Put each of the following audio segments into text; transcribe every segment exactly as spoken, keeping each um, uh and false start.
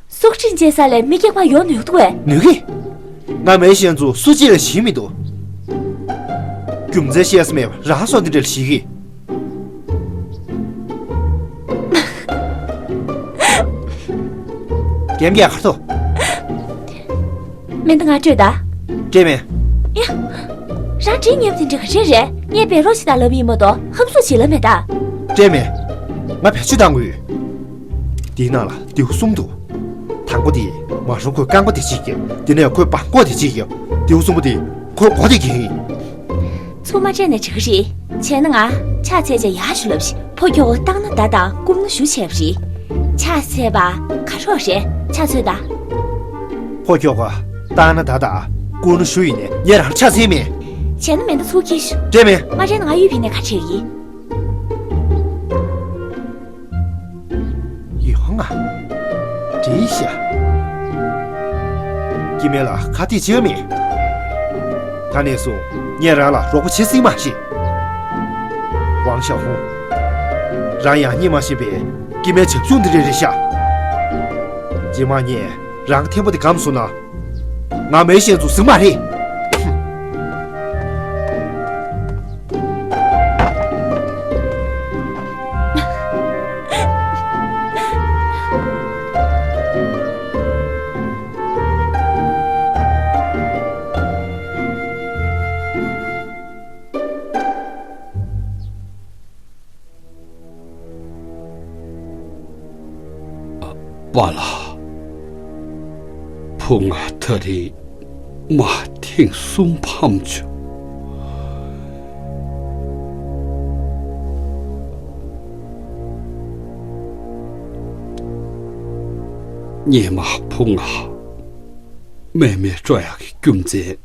སུག་ཁྲིན་ཅེ་ས་ལས་མི་སྐྱེག་པ་ཡོང་ནུས་འདུག་བས། ནུས་གི། ང་མེ་ཤེན་ཙུ་སུ་གཅིག་ལ་ཞིག་མི་འདུག་རྒྱུ་མཚན་བཤད་ས་མེད་པ་རང་སོ་འདི་འདྲ་ལ་ཞིག་གི། རྒན་རྒྱལ་ཁ་ཐོ། མེ་འདི་ང་སྤྲོད་ད། སྤྲད་མེད། ཡ། རང་འདྲིས་ཉེབ་དེ་འདྲ་ག་རེ་རེད། ངས་བེ་རོ་ཞིག་དང་ལབ་ཡིན་མ་གཏོགས་ཧམ་སུ་ཞིག་ལབ་མེད་ད། སྤྲད་མེད། ང་བེད་སྤྱོད་བཏང་དགོས་ཡོད། འདིའི་ནང་ལ་རྡེའུ་གསུམ་འདུག་དང་པོ་དེ་མ་རུ་ཁོའི་རྐང་པ་དེ་གཅིག་བརྒྱབ། དེ་ནས་ཁོའི་བང་ཁོག་དེ་གཅིག་བརྒྱབ། རྡེའུ་གསུམ་པོ་དེ་ཁོའི་མགོ་དེ་འགེངས་ཡིན། ཚུར་མ་སྤྲད་ན་འགྲིག་གི་རེད། བྱས་ན་ང་ཕྱག་འཚལ་བྱས་ཡག་ཞུ་ལབ་ཤིག་ཕོ་ཁྱོ་ག་བཏང་ན་ད་དང་བཀུར་ན་ཞུ་བྱས་པ་རེད། ཕྱག་འཚལ་བ་ག་རོགས་རེད། ཕྱག་འཚལ་ད། ཕོ་ཁྱོ་ག་བཏང་ན་ད་དང་བཀུར་ན་ཞུ་ཡིན་ནས་ངས་རང་ཕྱག་འཚལ་མེད། བྱས་ན་མེ་འདི་ཚུར་ཁྱེར་ཤོག་སྤྲད་མེད། མ་སྤྲད་ན་ང་གཡུ་བི་ནས་ཁ་ཁྲལ་ཡིན། ཡོང་ང་། འདྲིས་ཤག་སྐྱེ་དམན་ལ་ཁ་གཏད་བྱེད་མེད། ད་ནས་བཟུང་ངས་རང་ལ་རོགས་པ་བྱེད་སྲིད་མ་ཤེས། ཝང་ཞའོ་ཧུང་། རང་ཡང་རྙེད་མ་ཤེས་པའི་སྐྱེ་དམན་བྱབ་ཆུང་འདི་འདྲ་རེད་ཤག་རྗེས་མ་ངས་རང་ཐེམ་པོ་དེ་སྒམ་སོང་ན། ང་མེ་ཤེན་ཙུ་ཟིག་མ་རེད། པཱ་ལགས། བུ་ང་ད་རིང་མ་ཐེངས་གསུམ་ཕམ་བྱུང་། སྔོན་མ་བུ་ང་རྨས་མེད་སྤྲོ་ཡག་གི་རྒྱུ་མཚན་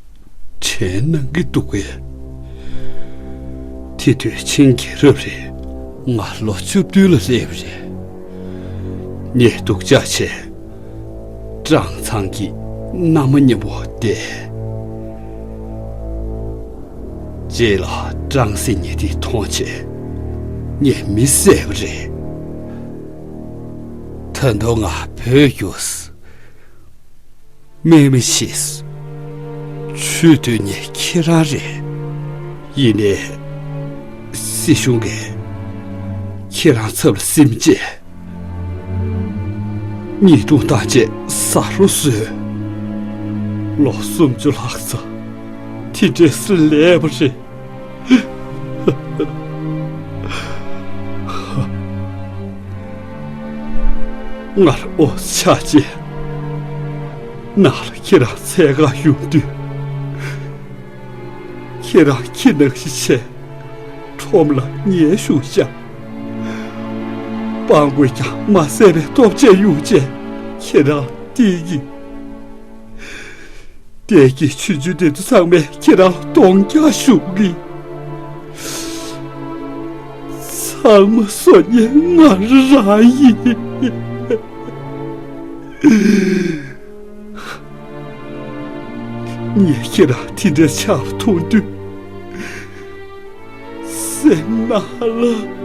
དྲན་གནང་གི་འདུག་གས། དེ་དུས་ཆིང་རྒྱལ་རབས་རེད། ང་ལོ་བཅུ་བདུན་ལ་སླེབས་རེད། ངས་སྡུག་ཅག་བྱས། ཀྲང་ཚང་གི་མནའ་མ་མཉམ་པོ་བསྡད། རྗེས་ལ་ཀྲང་སི་ཉེ་དེ་མཐོང་བྱས། ངས་མི་བསད་པ་རེད། ད་དུང་ང་བོད་རྒྱུགས། རྨས་མེད་བྱས། ཆོས་དོན་ནི་ཁྱེད་རང་རེད། ཡིན་ནའི། སྲིད་གཞུང་གིས་ཁྱེད་རང་ཚབ་ལ་སེམས་བསྐྱེད། ཉེས་རྡུང་བཏང་བྱས་ས་རོ་བཟོས། ལོ་སུམ་ཅུ་ལྷག་ཙམ་དེ་འདྲས་སུ་ལས་པ་རེད། ང་ལ་འོ་ཙམ་ཆགས་རྗེས། ནང་ལ་ཁྱེད་རང་འཚོལ་ག་ཡོང་དུས། ཁྱེད་རང་ཁྱི་ནང་བཞིན་བྱས། ཁྲོམ་ལ་ཉལ་བཞུགས་ཤག་སྤྲང་པོས་ཀྱང་མ་བསད་པའི་སྟོབས་ཆེ་ཡོང་བྱས། ཁྱེད་རང་བསྟེན་གྱིས། བསྟེན་གྱིས་ཆུང་ཆུང་དེ་ཚོ་ཚང་མས་ཁྱེད་རང་ལ་གདོང་རྒྱག་ཞུགས་གི། ཚང་མ་བཟོ་མཁན་ང་རང་ཡིན། ངས་ཁྱེད་རང་དེ་འདྲའི་ཆགས་པ་མཐོང་དུས། སེམས་ནང་ལ།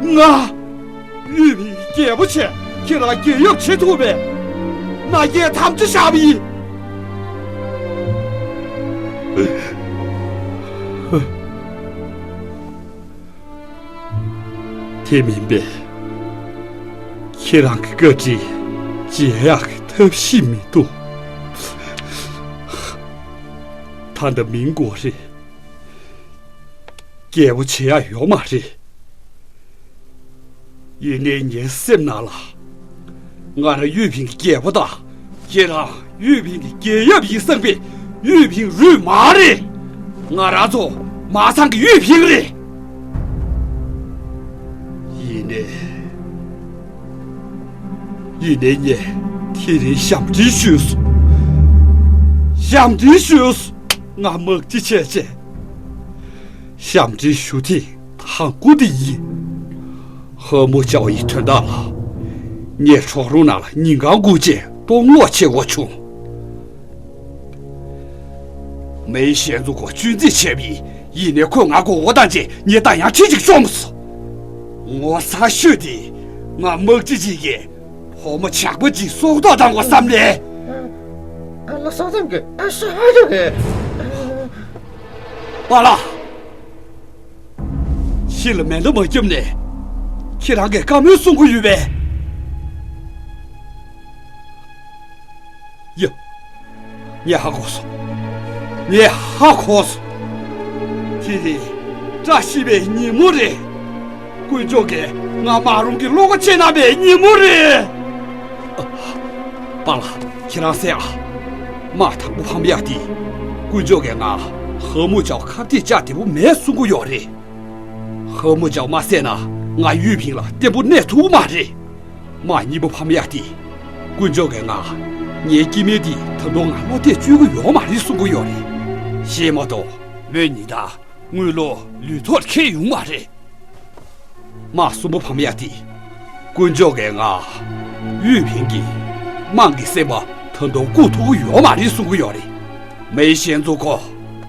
ང་གཡུས་པའི་རྒྱལ་པོ་བྱས། ཁྱེད་རང་རྒྱལ་ཡབ་བྱེད་ཐུབ་པའི་མནའ་སྐྱེལ་དམ་བཅའ་བཞག་པ་ཡིན། དེ་མིན་པའི་ཁྱེད་རང་གི་བཀའ་དྲིན་འཇལ་ཡག་གི་ཐབས་ཤེས་མི་འདུག་ད་ལྟ་མིང་དགོས་རེད། རྒྱལ་པོ་བྱེད་ཡག་ཡོད་མ་རེད། ཡིན་ནའི་ངའི་སེམས་ནང་ལ། ང་རང་གཡུས་ཕིང་གི་རྒྱལ་པོ་དང་། ཁྱེད་རང་གཡུས་ཕིང་གི་རྒྱལ་ཡབ་ཡིན་བསམ་པའི་གཡུས་ཕིང་རུས་མ་རེད། ང་རང་ཚོ་མ་ཚང་གི་གཡུས་ཕིང་རེད། ཡིན་ནའི། ཡིན་ནའི་ངས་དེ་རིང་ཞབས་འདྲེན་ཞུས་སོང་། ཞབས་འདྲེན་ཞུས་སོང་། ང་དམག་སྤྱི་བྱས་བྱས། ཞབས་འདྲེན་ཞུ་ཐེངས་དང་པོ་དེ་ཡིན། ཧོ་མོ་ཅའོ་ཡི་དོན་དག་ལ། ངས་གྲོག་རོང་ནང་ལ་ཉིན་གང་སྒུག་བྱས་གཏོང་སློག་བྱེད་དགོས་བྱུང་། མེའི་ཞལ་འཛུགས་སྐོར་གཅུན་རྩིས་བྱས་པ་ཡིན། ཡིན་ནའི་ཁོས་ང་མགོ་བོ་བཏང་རྗེས་ངས་ད་ཡང་ཁྲི་གཅིག་བཅོམ་སོང་། ངོ་ཚ་ཤོས་དེ་ང་དམག་སྤྱི་གཅིག་གིས་ བུ་མོ་ཇག་པ་ཅིག་སྲོག་ཐོག་བཏང་བ་བསམ་ནས། ཨ་ལ་སོག་ཙམ་གི་ཨ་ཤ་ཧ་ཡོ་གི། པཱ་ལགས། ཕྱི་ལ་མེ་མདའ་མ་བརྒྱབ་ནས་ཁྱེད་རང་གིས་བཀའ་མོལ་གསུང་གི་ཡོད་པས། ཡ། ངས་ཧ་གོ་སོང་། ངས་ཧ་གོ་སོང་། དེ་རིང་བཀྲ་ཤིས་པའི་ཉིན་མོ་རེད། དཀོན་མཆོག་གིས་ང་མ་རུངས་ཀྱི་བློ་ཁ་ཕྱེ་གནང་པའི་ཉིན་མོ་རེད། པཱ་ལགས། ཁྱེད་རང་གསན་ཨ། དམག་དང་པོ་ཕམ་ཡག་དེ། དཀོན་མཆོག་གིས་ང་ཧ་མུ་ཅའོ་ཁ་གཏད་བཅག་བདེ་པོ་མེད་གསུང་གི་ཡོད་རེད། ཧ་མུ་ཅའོ་མ་བསད་ན་ང་ཡུས་ཕིང་ལ་བརྟན་པོ་གནས་ཐུབ་མ་རེད། དམག་གཉིས་པོ་ཕམ་ཡག་དེ། དཀོན་མཆོག་གིས་ང་། ངའི་སྐྱེ་དམན་དེ་ད་དུང་ང་བློ་གཏད་བཅོལ་གྱི་ཡོད་མ་རེད་གསུང་གི་ཡོད་རེད། ཤེས་མ་གཏོགས་མོ་གཉིས་ད་དངུལ་ལོ་ལུས་ཐོག་ཁེལ་ཡོང་མ་རེད། དམག་གསུམ་པོ་ཕམ་ཡག་དེ། དཀོན་མཆོག་གིས་ང་། ཡུས་ཕིང་གི་དམངས་ཀྱི་སེམས་པ་ད་དུང་བཀུག་ཐུབ་ཀྱི་ཡོད་མ་རེད་གསུང་གི་ཡོད་རེད། མེའི་ཞན་ཙུའུ་ཁོ་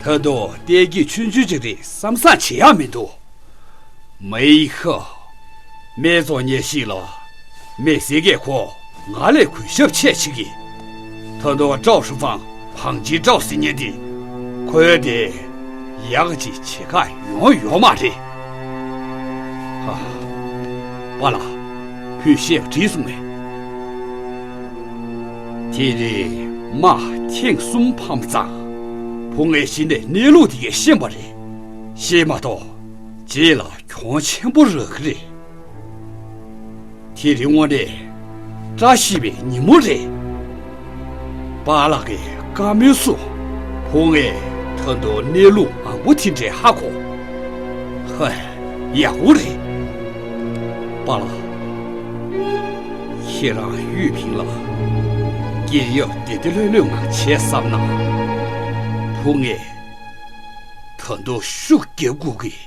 ད་དུང་བལྟས་སྐྱིད་ཆུང་ཆུང་ཅིག་རེད་བསམ་བསམ་བྱེད་ཡག་མི་འདུག་མེའི་ཧ། མེ་ཙོ་ཉེ་ཤི་ལ། མེ་སེ་གེ་ཁོ་ང་ལས་གུས་ཞབས་ཆེ་ཆི་གི། ད་དུང་ཀྲའོ་ཧྲི་ཧྥང་བང་ཅིན་ཀྲའོ་ཟེར་མཁན་དེ། ཁོའི་དེ་ཡག་ཅིག་བྱེད་ཁ་ཡོང་ཡོད་མ་རེད། ཧ། པཱ་ལགས། བུས་བཤད་པ་འགྲིག་སོང་མེད། དེ་རིང་དམག་ཐེངས་གསུམ་ཕམ་ཙང་། བུ་ངས་གཞི་ནས་གནས་ལུགས་དེ་གས་ཤེས་པ་རེད། ཤེས་མ་གཏོགས། རྗེས་ལ་གྱོང་ཆེན་པོ་རག་གི་རེད། དེ་རིང་དངོས་གནས་བཀྲ་ཤིས་པའི་ཉིན་མོ་རེད། པཱ་ལགས་ཀྱིས་བཀའ་མོལ་སོང་། བུ་ངས་ད་དུང་གནས་ལུགས་མང་པོ་དེ་འདྲའི་ཧ་གོ། ཧ། ཡག་པོ་རེད། པཱ་ལགས། ཁྱེད་རང་ཡུས་ཕིང་ལ་རྒྱལ་ཡབ་བདེ་བདེ་ལྷོད་ལྷོད་ངང་བྱས་བསམ་ན། བུ་ངས་ད་དུང་ཤུགས་རྒྱབ་དགོས་ཀྱི།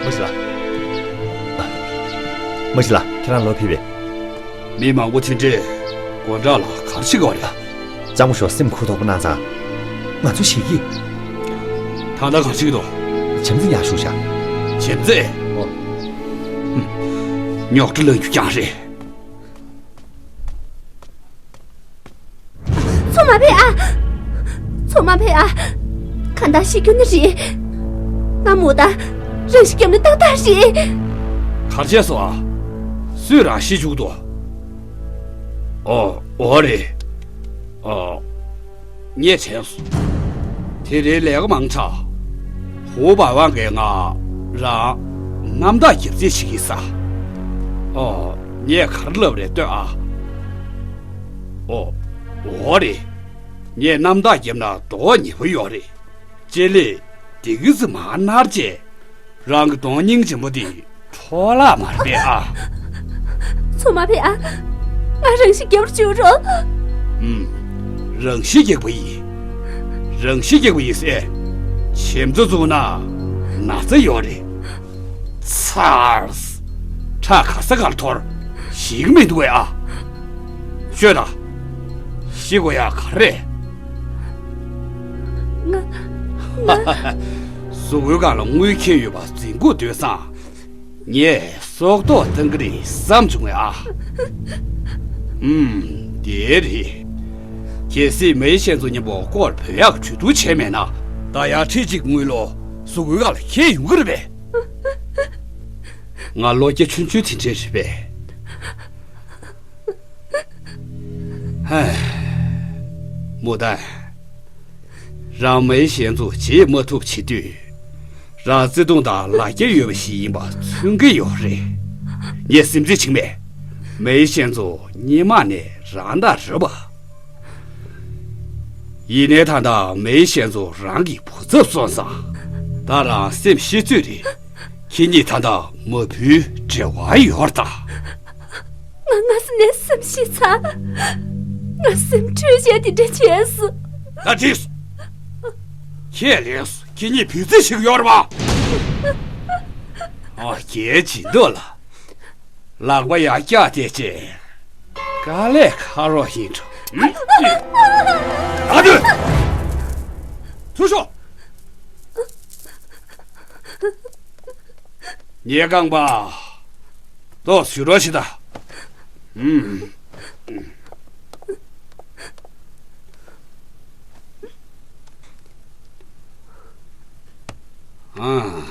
མ་གཞི་ལགས། མ་གཞི་ལགས། ཁྱེད་རང་ལོག་ཕེབས་པས། མི་མང་པོ་དེ་འདྲས་སྒོ་འགྲམ་ལ་ག་རེ་བྱེད་ཀྱི་ཡོད་རེད། གཙང་པོ་ཞོག་སེམས་ཁུར་དོག་པོ་གནང་ཙང་། ང་ཚོ་ཞིག་གིས། ད་ལྟ་ག་རེ་བྱེད་ཀྱི་འདུག་བྱམས་བརྩེ་ཉར་བཞུགས་བཞག་བྱམས་བརྩེ། ཨོ། ཧུམ། རྙོག་དྲ་ལངས་རྒྱུ་རྐྱང་རེད། ཚོ་མ་ཕེབས་ཨ། ཚོ་མ་ཕེབས་ཨ། གང་ལྟར་ཤི་རྒྱུ་ནི་རེད། ང་མོ་ད་རང་ཤི་རྒྱབ་ནི་ཏག་ཏག་རེད། གར་བྱས་སོ་ཨ། སུས་རང་ཤི་བཅུག་འདུག་ཨོ། འོ་རེད། ཨོ། ངས་དྲན་སོང་། དེ་རིང་ལས་ཀ་མང་དྲགས། ཧུའུ་པ་ཝང་གིས་ང་རང་གནམ་བདག་རྒྱབ་རྩིས་བྱེད་ཀྱི་ས། ཨོ། ངས་ག་རེ་ལབ་རེད་ལྟོས་ཨ། ཨོ། འོ་རེད། ངས་གནམ་བདག་བརྒྱབ་ན་རྡོག་ཉེ་པོ་ཡོད་རེད། ལྕེ་ལེ། བདེ་སྐྱིད་ཙི་མ་ནར་བཅས། རང་གི་གདོང་སྙིང་རྗེ་མོ་དེ་འཕྲོ་བརླག་མ་རེད་པས་ཨ། ཚོ་མ་ཕེབས་ཨ། ང་རང་ཤི་རྒྱབ་རུ་བཅུག་རོགས། ཨུམ། རང་ཤི་རྒྱག་པ་ཡིན། རང་ཤི་རྒྱག་པ་ཡིན་ཟེར། བྱེམ་ཚོ་བཙུགས་ན་ན་ཚ་ཡོད་རེད། ཚར། ཁྲག་ག་ས་གར་འཐོར། ཞིག་མི་འདུག་ཨེ་ཨ། ཤོད་ད། ཤི་དགོས་ཡག་ག་རེ་རེད། ང་། ང་། གཟུགས་པོའི་སྒང་ལ་དངུལ་འཁྱེར་ཡོད་པ་འཛིན་དགོས་འདོད་ཙང་། ངས་སྲོག་ཐོག་བཏང་གི་རེད་བསམ་བྱུང་ངས་ཨ། ཨུམ། དེ་རེད། གལ་སྲིད་མེའི་ཞན་ཙོ་མཉམ་པོ་སྐོར་བོད་ཡག་གྲོས་བསྡུར་བྱས་མེད་ན། ད་ཡར་ཁྲི་གཅིག་དངུལ་ལོ་གཟུགས་པོའི་སྒང་ལ་འཁྱེར་ཡོང་གི་རེད་པས། ང་ལོ་བརྒྱ་ཆུང་ཆུང་དེ་འདྲས་རེད་པས། ཧ། མོ་ད། རང་མེའི་ཞན་ཙོ་བརྗེད་མ་ཐུབ་བྱེད་དུས། རང་བརྩེ་དུང་དང་ལ་རྒྱ་ཡོད་པ་ཞིག་ཡིན་པ་མཚོན་གྱི་ཡོད་རེད། ངས་སེམས་ཁྲལ་བྱེད་མེད། མེའི་ཞན་ཙོ་སྔོན་མ་ནས་རང་དང་རེད་པ། ཡིན་ནའི་ད་ལྟ་མེའི་ཞན་ཙོ་རང་གི་བུ་ཚབ་སོང་ཙང་། ད་རང་སེམས་ཤེས་ཚོད་རེད། ཁྱེད་གཉིས་ད་ལྟ་མ་བུའི་འབྲེལ་བ་ཡོད་རེད་ད། ང་སྔ་ས་ནས་སེམས་ཤི་ཚར། ང་སེམས་འཁྲུལ་བྱས་དེ་འདྲ་བྱས་སོང་། ད་འགྲིག་སོང་། ཁྱེད་ལེགས་སོ། ཁྱེད་གཉིས་བུ་རྩིས་ཤིག་ཡོད་རེད་པ། ཨ། རྒྱལ་བྱེད་འདོད་ལ། ལག་པ་ཡར་བཀྱག་བསྡད་བྱས། དཀའ་ལས་ཁག་རོགས་ཡིན་འགྲོ། ཨ། ད་འདུག་ཚུར་ཤོག་ཡེ་རྐང་པ། ཏོག་ཞུ་རོགས་བྱེད་ད། ཨུམ། ཨ།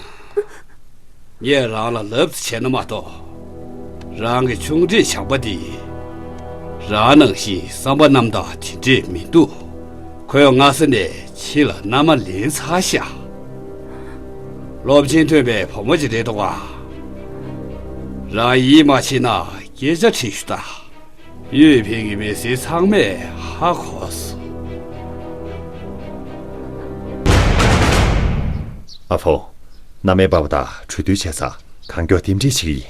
ངས་རང་ལ་ལབ་ཙམ་བྱས་ན་མ་གཏོགས། རང་གི་ཆུང་འདྲིས་ཇག་པ་འདི། རང་ནང་བཞིན་བསམ་པ་རྣམ་དག་དེ་འདྲས་མི་འདུག་ཁོས་སྔ་ས་ནས་ཁྱི་ལ་མནའ་མ་ལེན་ཚར་ཤག་སློབ་ཆེན་ཐོན་པའི་བུ་མོ་ཅིག་རེད་འདུག་ག་རང་ཡིད་མ་ཆེས་ན་སྐད་ཆ་དྲིས་ཞུ་ད། གཡུས་ཕན་གྱི་མི་སེར་ཚང་མས་ཧ་གོ་སོང་། ཨ་ཕོ། མནའ་མའི་པ་ཕ་དང་གྲོས་བསྡུར་བྱས་ཚར། གང་མགྱོགས་རྟེན་འབྲེལ་བྱེད་ཀྱི་ཡིན།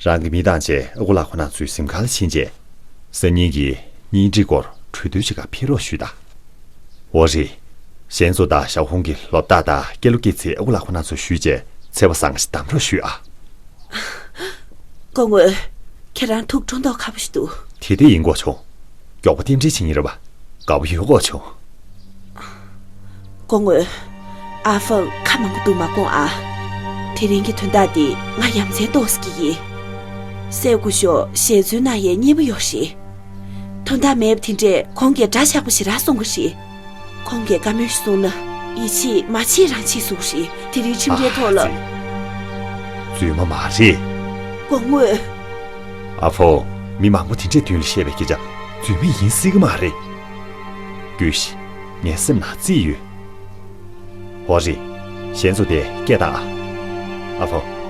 རང་གི་མི་དང་བཅས་ཨ་ཁུ་ལགས་ཁོ་རང་ཚོའི་གཟིམ་ཁང་ལ་ཕྱིན་རྗེས། སང་ཉིན་གྱི་གཉེན་སྒྲིག་སྐོར་གྲོས་བསྡུར་བྱེད་གར་ཕེབས་རོགས་ཞུས་དང་། འོ་རེད། ཞན་ཙོ་དང་ཞའོ་ཧུང་གི་ལོ་རྟགས་དང་སྐྱེས་ལོ་སྐྱེས་ཚེས་ཨ་ཁུ་ལགས་ཁོ་རང་ཚོར་ཞུས་རྗེས་ཚེས་པ་བཟང་ཞིག་གདམ་རོགས་ཞུས་ཨ། སྐུ་ངོ། ཁྱེད་རང་ཐུགས་ཁྲོ་མདོག་ཁ་པོ་ཞིག་འདུག་དེ་དེ་ཡིན་གོ་བྱུང་། མགྱོགས་པོ་རྟེན་འབྲེལ་བྱེད་ཉིན་རེད་པ། དགའ་པོ་ཡོད་གོ་བྱུང་། སྐུ་ངོ། ཨ་ཧྥང་ཁ་མང་པོ་འདུག་མ་དགོངས་ཨ། དེ་རིང་གི་དོན་དག་འདི་ང་ཡ་མཚན་ཏོག་ཙམ་གྱིས་ཡིན། སྲས་སྐུ་ཞབས་ཞལ་འཛོལ་གནང་ཡས་མཉེས་པོ་ཡོད་རེད། དོན་དག་མེད་པ་དེ་འདྲས་ཁོང་གིས་འདྲ་ཆགས་པོ་ཞེ་དྲག་གསུང་གི་རེད། ཁོང་གིས་བཀའ་མོལ་ཞིག་གསུངས་ན་ཡིད་ཆེས་མ་བྱེད་རང་བྱེད་གསུང་གི་རེད། དེ་རིང་ཁྲིམས་འགལ་ཐོག་ལ། ཨ་ཙི། རྫུན་མ་མ་རེད། སྐུ་ངོ། ཨ་ཕོ། མི་མང་པོ་དེ་འདྲས་མདུན་ལ་བཤད་པའི་སྐད་ཆ་རྫུན་མ་ཡིན་སྲིད་ཀྱི་མ་རེད། རྒྱུས་ཤིག་ངའི་སེམས་ནང་རྩིས་ཡོད། འོ་རེད། ཞན་ཙོ་དེ་སྐད་བཏང་ཨ། ཨ་ཕོ།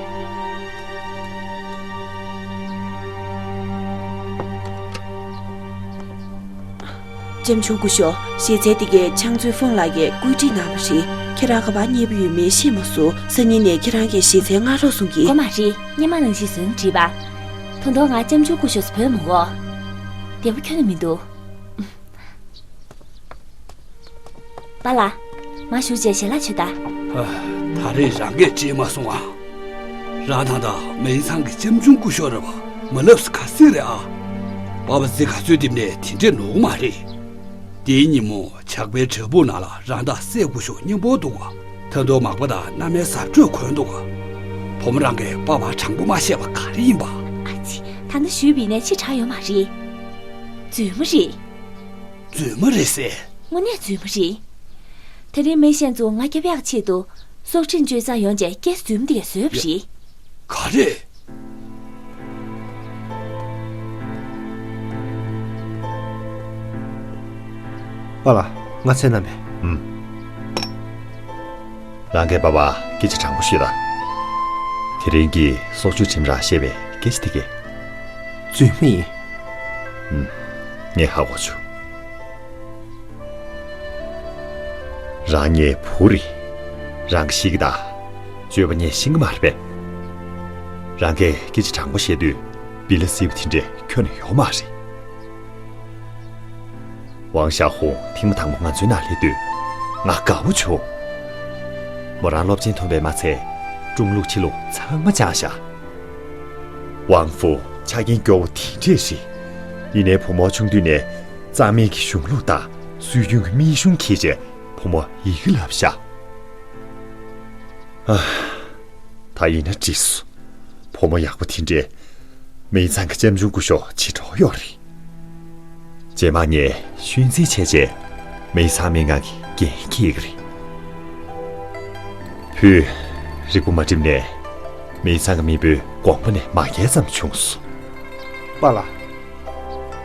ལྕམ་ཆུང་སྐུ་ཞབས། ཞེ་ཚན་དེ་གའི་ཆང་མཛོད་ཧྥུང་ལགས་ཀྱིས་བཀོད་སྒྲིག་གནང་བ་རེད། ཁྱེད་རང་ག་པར་མཉེས་པོ་ཡོད་མེད་ཤེས་མ་སོང་། སང་ཉིན་ནས་ཁྱེད་རང་གིས་ཞེ་ཚན་མངགས་རོགས་གསུང་གི། གོ་མ་རེད། སྔོན་མ་ནང་བཞིན་བཟོས་ན་འགྲིག་པ། ད་དུང་ང་ལྕམ་ཆུང་སྐུ་ཞབས་སུ་བོས་མི་འོས། བདེ་པོ་ཁྱོན་ནས་མི་འདུག་པཱ་ལགས། མར་བཞུགས་བྱས་ཞལ་ལག་མཆོད་དང་། ཨ། ད་རེས་རང་གིས་དྲིས་མ་སོང་ཨ། རང་ད་ལྟ་མེ་ཚང་གི་ལྕམ་ཆུང་སྐུ་ཞབས་རེད་པ། མ་ལབ་ས་ག་སྲིད་རེད་ཨ། པཱ་ཕ་རྩེ་ག་ཚོད་རྡིབ་ནས་དེ་འདྲས་ནོར་གི་མ་རེད། དེའི་ཉིན་མོ་ཇག་པའི་བྲག་ཕུག་ནང་ལ་རང་དང་སྲས་སྐུ་ཞབས་མཉམ་པོ་འདུག་ག་ད་དུང་མག་པ་དང་མནའ་མའི་གཟབ་སྤྲོས་གོན་འདུག་ག་བུ་མོ་རང་གིས་པཱ་ཕར་དྲང་པོ་མ་བཤད་པ་ག་རེ་ཡིན་པ། ཨ་ཙི། ད་ལྟ་ཞུས་པ་ཡིན་ནའི་ཕྱིར་དྲགས་ཡོད་མ་རེད། རྫུན་མ་རེད། རྫུན་མ་རེད་ཟེར། དངོས་གནས་རྫུན་མ་རེད། དེ་རིང་མེ་ཤན་ཙུང་ང་སྐྱོབ་ཡག་ཆེད་དུ་སྲོག་ཁྲིམས་གཅོད་སར་ཡོང་བྱས་སྐྱེས་རྫུན་མ་དེ་གས་བཟོས་པ་རེད། ག་རེ། པཱ་ལགས། ང་ཚེ་རྣམ་པས། ཨུམ། རང་གི་པཱ་ཕར་སྐད་ཆ་དྲང་པོ་ཞུས་དང་། དེ་རིང་གི་སྲོག་གཅོད་ཁྲིམས་རར་བཤད་པའི་སྐད་ཆ་དེ་གས། རྫུན་མ་ཡིན། ཨུམ། ངས་ཧ་གོ་བྱུང་། རང་ངའི་བུ་རེད། རང་གིས་ཤེས་ཀྱི་གདའ། སྤྱོད་པ་ངས་ཤེས་ཀྱི་མ་རེད་པས། རང་གིས་སྐད་ཆ་དྲང་པོ་བཤད་དུས་བི་ལ་སྲིད་པ་དེ་འདྲས་ཁྱོན་ནས་ཡོད་མ་རེད། ཝང་ཞའོ་ཧུང་ཐེངས་མ་དང་པོ་ང་ཚོའི་ནང་སླེབས་དུས་ང་དགའ་པོ་བྱུང་། མོ་རང་སློབ་ཆེན་ཐོན་པས་མ་ཚད་ཀྲུང་ལུགས་ཕྱི་ལུགས་ཚང་མ་སྦྱངས་ཤག་ཝང་ཧྥུ་ཆ་རྐྱེན་སྐྱོ་བོ་དེ་འདྲས་རེད། ཡིན་ནའི་བུ་མོ་ཆུང་དུས་ནས་གཙང་མའི་གི་གཞུང་ལུགས་དང་སྲོལ་རྒྱུན་གྱི་དམིགས་གཞུང་འཁྱེར་བྱས་བུ་མོ་ཡི་གེ་བསླབས་ཤག་ཨ། ད་ཡིན་ན་འགྲིག་སོང་། བུ་མོ་ཡག་པོ་དེ་འདྲས་མེ་ཚང་གི་ལྕམ་ཆུང་སྐུ་ཞབས་བྱེད་འགྲོ་ཡོད་རེད། རྗེས་མ་ངས་ཤུལ་འཛིན་བྱས་རྗེས་མེ་ཚང་མི་ང་གི་འགན་འཁྱེར་གི་རེད། བུས་རིག་པ་མ་བསྒྲིམས་ནས་མེ་ཚང་གི་མི་བུའི་དགོངས་པ་ནས་མ་འགལ་ཙམ་བྱུང་སོང་། པཱ་ལགས།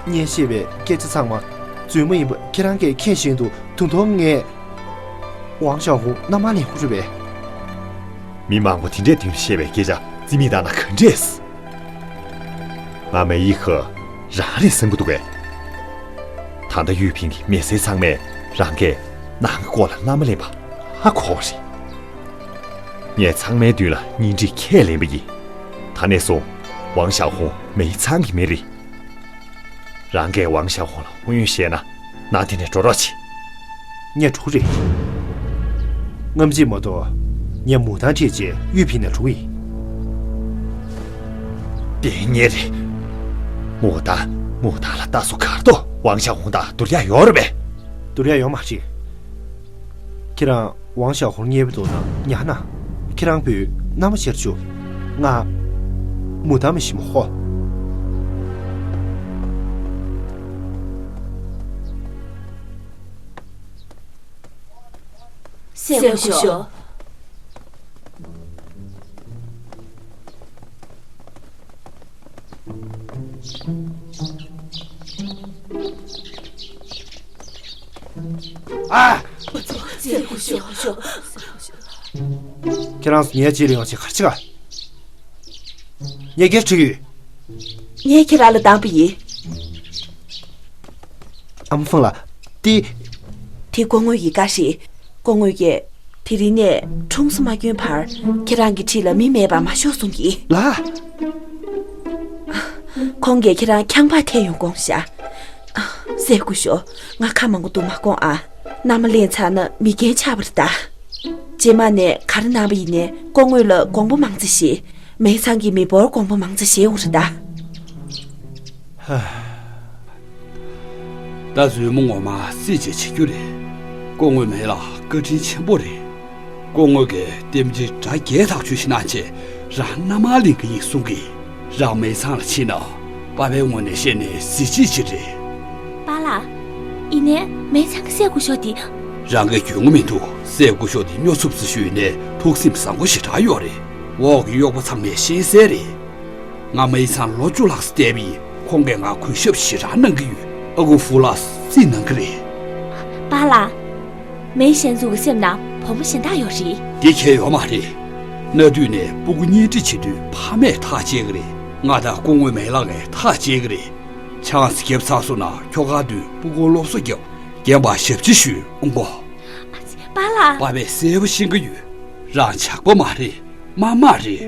ངས་བཤད་པའི་སྐད་ཆ་ཚང་མ་རྫུན་མ་ཡིན་པ་ཁྱེད་རང་གིས་མཁྱེན་བཞིན་དུ་ད་དུང་ངས། ཝང་ཞའོ་ཧུང་མནའ་མ་ལེན་དགོས་རེད་པས། མི་མང་པོ་དེ་འདྲས་མདུན་ལ་བཤད་པའི་སྐད་ཆ་རྩིས་མེད་བཏང་ན་ག་འདྲས། ང་མེ་ཡི་ཁ་རང་རེད་བསམ་གྱི་འདུག་གས། ད་ལྟ་གཡུས་ཕན་གྱི་མི་སེར་ཚང་མས་རང་གིས་ནང་གི་སྐོར་ལ་མནའ་མ་ལེན་པ་ཧ་གོ་བ་རེད། ངས་ཚང་མའི་མདུན་ལ་གཉེན་སྒྲིག་ཁས་ལེན་པ་ཡིན། ད་ནས་བཟུང་ཝང་ཞའོ་ཧུང་མེ་ཚང་གི་མི་རེད། རང་གིས་ཝང་ཞའོ་ཧུང་ལ་ཧུང་ཡོན་བཤད་ན་ནང་དེ་ནས་འགྲོ་རོགས་བྱེད། ངས་འགྲོ་གི་རེད། རྔམ་བརྗིད་མ་གཏོགས་ངས་མུ་ཏན་ཁྲིད་བྱས་གཡུས་ཕན་ནས་འགྲོ་གི་ཡིན། དེ་ངས་རེད། མུ་ཏན། མུ་ཏན་ལ་ལྟ་སོ་གར་དོ་ཝང་ཞའོ་ཧུང་དང་བསྡུར་ཡག་ཡོད་རེད་པས། བསྡུར་ཡག་ཡོད་མ་རེད། ཁྱེད་རང་ཝང་ཞའོ་ཧུང་མཉེས་པོ་འདུག་ན་ཉར་ན། ཁྱེད་རང་བུས་མནའ་མ་བྱེད་ཆོག་ང་མུ་མཐའ་མི་ཤི་མོ་ཧོ། སྲས་སྐུ་ཞབས། ཨ། སྲས་སྐུ་ཞབས། ཁྱེད་རང་ཚོ་ངའི་རྗེས་ལ་ཡོང་བྱས་ག་རེ་བྱེད་ག། ངས་སྐད་ཆ་དྲིས་ཡོད། ངས་ཁྱེད་རང་ལ་བཏང་པ་ཡིན། ཨ་མ་ཧྥང་ལགས། དེ། དེ་སྐུ་ངོ་ཡི་བཀའ་རེད། སྐུ་ངོ་ཡིས་དེ་རིང་ནས་ཁྲུང་སོ་མ་གྱོན་བར་ཁྱེད་རང་གི་འཁྲིས་ལ་མི་མེད་པ་མ་ཤོག་གསུང་གི། ལགས། ཁོང་གིས་ཁྱེད་རང་ཁྱམས་པར་ཐད་ཡོང་དགོངས་ཤག། སྲས་སྐུ་ཞབས། ང་ཁ་མང་པོ་འདུག་མ་དགོངས་ཨ། མནའ་མ་ལེན་ཚར་ན་མི་རྒན་ཆགས་པ་རེད་ད། རྗེས་མ་ནས་ག་རེ་གནང་བ་ཡིན་ནའི་སྐུ་ངོ་ལ་དགོངས་པ་མང་ཙམ་བཞེས། མེ་ཚང་གི་མི་འབོར་དགོངས་པ་མང་ཙམ་བཞེས་འོང་རེད་ད། ད་མཛུབ་མོ་ངོ་མ་རྩེད་ཅིག་བྱེད་རྒྱུ་རེད། སྐུ་ངོ་མེ་ལགས་བཀའ་དྲིན་ཆེན་པོ་རེད། སྐུ་ངོ་གིས་རྟེན་འབྲེལ་སྒྲ་བརྒྱད་དག་བཅུ་ཞིག་གནང་བྱས་རང་མནའ་མར་ལེན་གི་ཡིན་གསུང་གི། རང་མེ་ཚང་ལ་ཕྱིན་ན་པ་ཕའི་ངོས་ནས་བཤད་ནས་གཟི་བརྗིད་ཅིག་རེད། པཱ་ལགས། ཡིན་ནའི་མེ་ཚང་གི་སྲས་སྐུ་ཞབས་དེ། རང་གིས་གྱོན་གི་མི་འདུག། སྲས་སྐུ་ཞབས་དེ་སྨྱོ་འཚུབ་ཙམ་ཞིག་ཡིན་ནའི་ཐུགས་སེམས་བཟང་པོ་ཞེ་དྲག་ཡོད་རེད། འོག་གི་གཡོག་པོ་ཚང་མས་ཤེས་གསལ་རེད། ང་མེ་ཚང་ལོ་བཅུ་ལྷག་ཙམ་བསྡད་པ་ཡིན། ཁོང་གིས་ང་གུས་ཞབས་ཞེ་དྲག་གནང་གི་ཡོད། ཨ་ཁུ་ཧྥུ་ལགས་རྩིས་གནང་གི་རེད། པཱ་ལགས། མེ་ཞན་ཙུའུ་གི་སེམས་ནང་བུ་མོ་གཞན་དག་ཡོད་རེད། དེ་ཁྱད་ཡོད་མ་རེད། གནའ་དུས་ནས་སྤུ་གུ་གཉིས་སྒྲིག་བྱེད་དུས་ཕ་མས་ཐག་བཅད་ཀྱི་རེད། ང་དང་སྐུ་ངོ་མེ་ལགས་ཀྱིས་ཐག་བཅད་ཀྱི་རེད། ཆང་ས་བརྒྱབ་ཚར་སོང་ན་ཁྱོ་ག་དུས་སྤུ་གུར་སློབ་གསོ་རྒྱབ། རྒན་པར་ཞབས་ཕྱི་ཞུས་ཨང་གོ། པཱ་ལགས། པ་ཕས་གསལ་པོ་ཤེས་ཀྱི་ཡོད། རང་ཇག་པ་མ་རེད། དམར་དམག་རེད།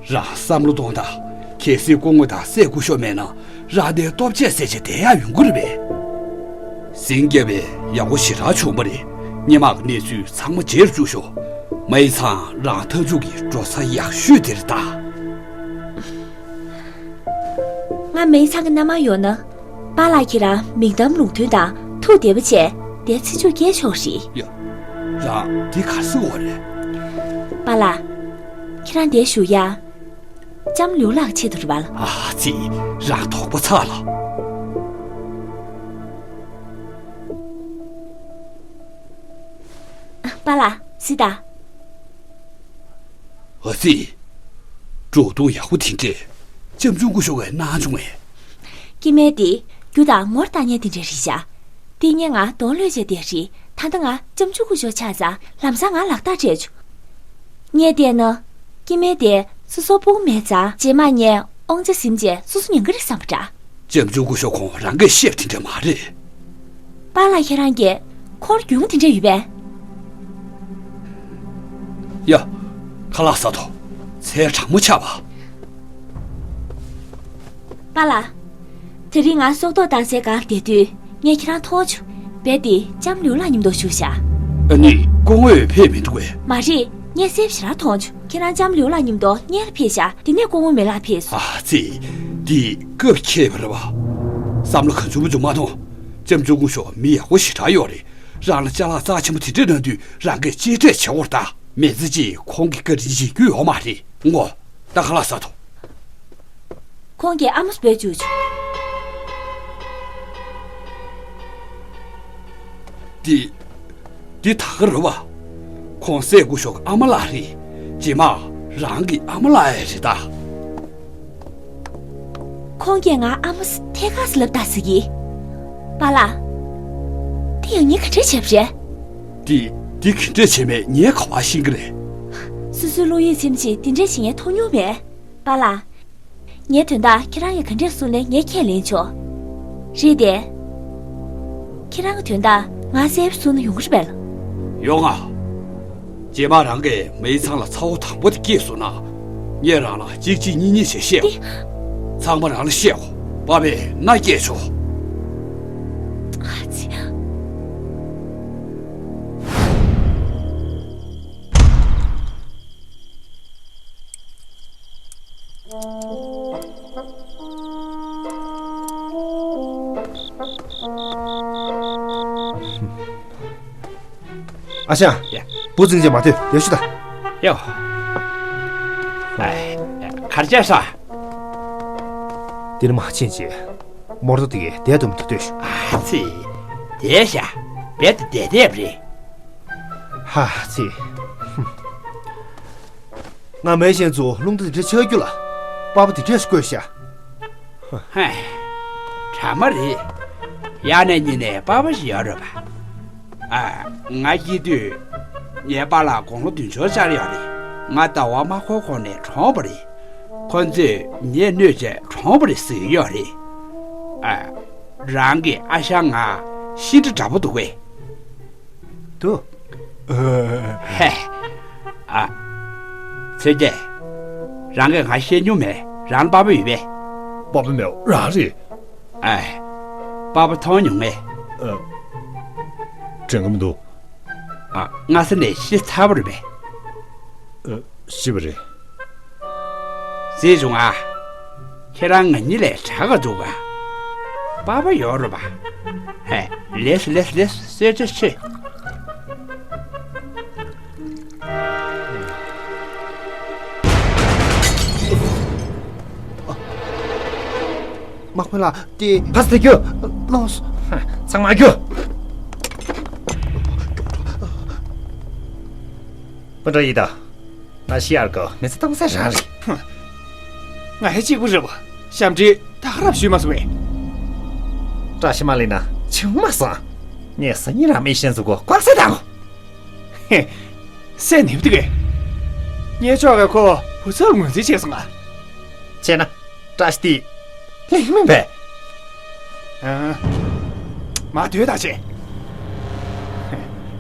རང་བསམ་བློ་གཏོང་དང་། གལ་སྲིད་སྐུ་ངོ་དང་སྲས་སྐུ་ཞབས་མེད་ན་རང་དེ་ལྟོ་ཆས་ཟས་བྱས་བསྡད་ཡག་ཡོང་གི་རེད་པས། ཟིང་རྒྱབ་པའི་ཡག་པོ་ཞེ་དྲག་བྱུང་བ་རེད། སྔོན་མ་གི་གནས་ཚུལ་ཚང་མ་མཇལ་བཅུག་ཤོག། མེ་ཚང་རང་ཐག་གཅོད་ཀྱི་འགྲོ་ས་ཡག་ཤོས་དེ་རེད་ད། ང་མེ་ཚང་གི་མནའ་མར་ཡོང་ན། པཱ་ལགས་ཁྱེད་རང་མིག་གཏམ་ལུང་སྟོན་དང་ཐུགས་བདེ་པོ་བྱས་དེ་ཚེ་མཇུག་སྐྱེལ་ཆོག་རེད། ཡ། རང་འདི་ག་རེ་ཟེར་བ་རེད། པཱ་ལགས། ཁྱེད་རང་འདིར་བཞུགས་ཡ། ལྕམ་ལིའུ་ལགས་ཆེད་དུ་རེད་པ། ཨ་ཙི། རང་དོགས་པ་ཚ་ལ། པཱ་ལགས་སི་ད། ཨ་ཙི། འགྲོ་འདུག་ཡག་པོ་དེ་འདྲས། ལྕམ་ཆུང་སྐུ་ཞབས་ཀྱིས་གནང་བྱུང་ངས། སྐྱེ་དམན་དེ་རྒྱུ་དང་ངོར་ལྟ་མཁན་དེ་འདྲས་རེད་ཤག། དེ་སྔོན་ང་གདོང་ལོག་བྱས་བསྡད་རེད། ད་ལྟ་ང་ལྕམ་ཆུང་སྐུ་ཞབས་ཆགས་ཙང་ལམ་སང་ང་ལག་རྟགས་སྤྲད་བྱུང་། ངས་བལྟས་ན། སྐྱེ་དམན་དེ་སོ་སོ་སྤུ་གུ་མེད་ཙང་རྗེས་མ་ངས་དབང་ཆ་ཟིན་བྱས་སོ་སོ་ཉན་གི་རེད་བསམ་པ་འདྲ། ལྕམ་ཆུང་སྐུ་ཞབས་ཁོང་རང་གིས་བཤད་པ་དེ་འདྲ་མ་རེད། པཱ་ལགས་ཁྱེད་རང་གིས་ཁོར་རྒྱུས་མངའ་དེ་འདྲ་ཡོད་པས། ཡ། ཁ་ལག་ཟ་དོ། ཚལ་གྲང་མོ་ཆགས་པ། པཱ་ལགས། དེ་རིང་ང་སྲོག་ཐོག་བཏང་སའི་སྒང་བསྡད་དུས་ངས་ཁྱེད་རང་མཐོང་བྱུང་། རྦད་དེ་ལྕམ་ལིའུ་ལགས་མཉམ་དུ་བཞུགས་ཤག། ཨ་ནི་སྐུ་ངོ་ཡང་ཕེབས་མི་འདུག་གས། མ་རེད། ངས་གསལ་པོ་ཞེ་དྲག་མཐོང་བྱུང་། ཁྱེད་རང་ལྕམ་ལིའུ་ལགས་མཉམ་དུ་སྔོན་ལ་ཕེབས་ཤག། དེ་ནས་སྐུ་ངོ་མེ་ལགས་ཕེབས་སོང་། ཨ་ཙི། འདི་སྐབས་འཁེལ་བ་རེད་པ། བསམ་བློ་གང་བྱུང་མ་བྱུང་མ་གཏོང་། ལྕམ་ཆུང་སྐུ་ཞབས་མི་ཡག་པོ་ཞེ་དྲག་ཡོད་རེད། རང་ལ་ཅ་ལག་རྩ་ཆེན་པོ་དེ་འདྲ་གནང་དུས་རང་གིས་གཅེས་སྤྲས་བྱེད་དགོས་རེད་ད། མི་ཚེ་གཅིག་ཁོང་གིས་བཀའ་དྲིན་བརྗེད་རྒྱུ་ཡོད་མ་རེད་ངོ་། ད་ཁ་ལག་ཟ་དོ། ཁོང་གིས་ཨ་མ་འབོད་བཅུག་བྱུང་། འདི། འདི་ད་ག་རེད་པ། ཁོང་སྲས་སྐུ་ཞབས་ཀྱི་ཨ་མ་ལགས་རེད། རྗེས་མ་རང་གི་ཨ་མ་ལགས་ཡང་རེད་ད། ཁོང་གིས་ང་ཨ་མ་ཟེར་ཐད་ཀར་ཟེར་ལབ་ད་ཟེར་གི། པཱ་ལགས། དེ་ཡང་ངས་ག་འདྲས་བྱས་པ་རེད། འདི། འདི་ག་འདྲས་བྱས་མེད་ངས་ག་པར་ཤེས་ཀྱི་རེད། སོ་སོའི་བློ་ཡིད་ཚིམ་ཅིག་དེ་འདྲས་ཤིག་ངས་མཐོང་མྱོང་མེད། པཱ་ལགས། ངའི་དོན་དག་ཁྱེད་རང་གིས་ག་འདྲས་གསུངས་ནའི་ངས་ཁས་ལེན་ཆོག། རེད་དེ། ཁྱེད་རང་གི་དོན་དག་ང་གསལ་པོ་གསུངས་ན་ཡོང་གི་རེད་པས། ཡོང་ང་། རྗེས་མ་རང་གིས་མེ་ཚང་ལ་ཚ་བོ་དང་པོ་དེ་སྐྱེས་སོང་ན། ངས་རང་ལ་གཅིག་གཅིག་གཉིས་གཉིས་བྱས་བཤད། འདི། ཚང་མ་རང་ལ་བཤད་གོ། པ་ཕས་མནའ་སྐྱེལ་ཆོག། ཨ་ཙི། ཨ་ཞང་། ཡ། བུ་འཛིན་བྱས་མ་ཐོས་ཡར་ཤོག་དང་། ཡ། གར་བྱས་སོང་། འདིར་མ་ཕྱིན་བྱས། མོར་ཏོ་དེ་གས་བསྡད་དུ་མི་འདུག་ལྟོས་ཤོག་ཨ་ཙི། བསྡད་ཤག་རྦད་དེ་བསྡད་བསྡད་པ་རེད། ཧ་ཙི། ཧུམ། ང་མེད་བཞིན་དུ་རླུང་རྟ་དེ་འདྲ་ཆག་རྒྱུ་ལ། པགས་པ་དེ་འདྲས་བརྐོས་ཤག་ཧེ། དྲ་མ་རེད། ཡར་ནས་ཉིན་ནས་པགས་པ་ཞིག་ཡོད་རེད་པ། ཨ། ང་སྐྱེས་དུས། ངའི་པཱ་ལགས་དགུང་ལོ་བདུན་ཅུ་ཅར་ཡོད་རེད། ང་ཟླ་བ་མ་འཁོར་གོང་ནས་གྲོངས་པ་རེད། ཁོ་ཚོས་ངའི་གནོད་བྱས་གྲོངས་པ་རེད་ཟེར་གྱི་ཡོད་རེད། ཨ། རང་གི་ཨ་ཞང་ང་ཤི་འདྲ་འདྲ་པོ་འདུག་གས། འདུག་ཧེ། ཨ། ཚེ་རྒྱལ། རང་གིས་ང་བཤད་མྱོང་མེད། རང་ལ་པགས་པ་ཡོད་པས། པགས་པ་མེད་པ་རང་རེད། ཨ། པགས་པ་མཐོང་མྱོང་ངས། ཨ། དྲན་གྱི་མི་འདུག་ཨ། སྔ་ས་ནས་ཤི་ཚར་བ་རེད་པས། ཨ། ཤི་བ་རེད། གཟིགས་བྱུང་ཨ། ཁྱེད་རང་ང་གཉིས་ལས་དྲག་ག་འདུག་ག་པགས་པ་ཡོད་རེད་པ། ཧེ། ལེགས་སོ་ལེགས་སོ་ལེགས་སོ། གསོལ་ཇ་མཆོད། དམག་དཔོན་ལགས་དེ། ཕ་སི་རྒྱུ། ལོངས། ཚང་མ་རྒྱུ། སྤུན་གྲོགས་ཡིན་ད། ང་ཤི་ཡར་གི་མི་ཚེ་གཏོང་ས་རང་རེད། ཧུམ། ང་ཧེ་གཅིག་པུ་རེད་པ། ཞབས་འདྲེན་ད་ག་རང་ཞུས་མ་སོང་བས། བཀྲ་ཤིས་མ་ལེགས་ན་བྱུང་མ་སོང་། ངས་སང་ཉིན་རང་མི་ཤེས་ཚུལ་གོ་ལྐོག་ཟ་དང་། ཧེ། སེམས་ནུས་པ་འདུག་གས། ངའི་ཕྱོགས་ཀྱི་ཁོ་བུ་ཚབ་ངོས་འཛིན་བྱས་སོང་ང་། བྱས་ན། བཀྲ་ཤིས་དེ། ལེགས་མིན་པས། ཨ། མ་སྡོད་ད་བྱས།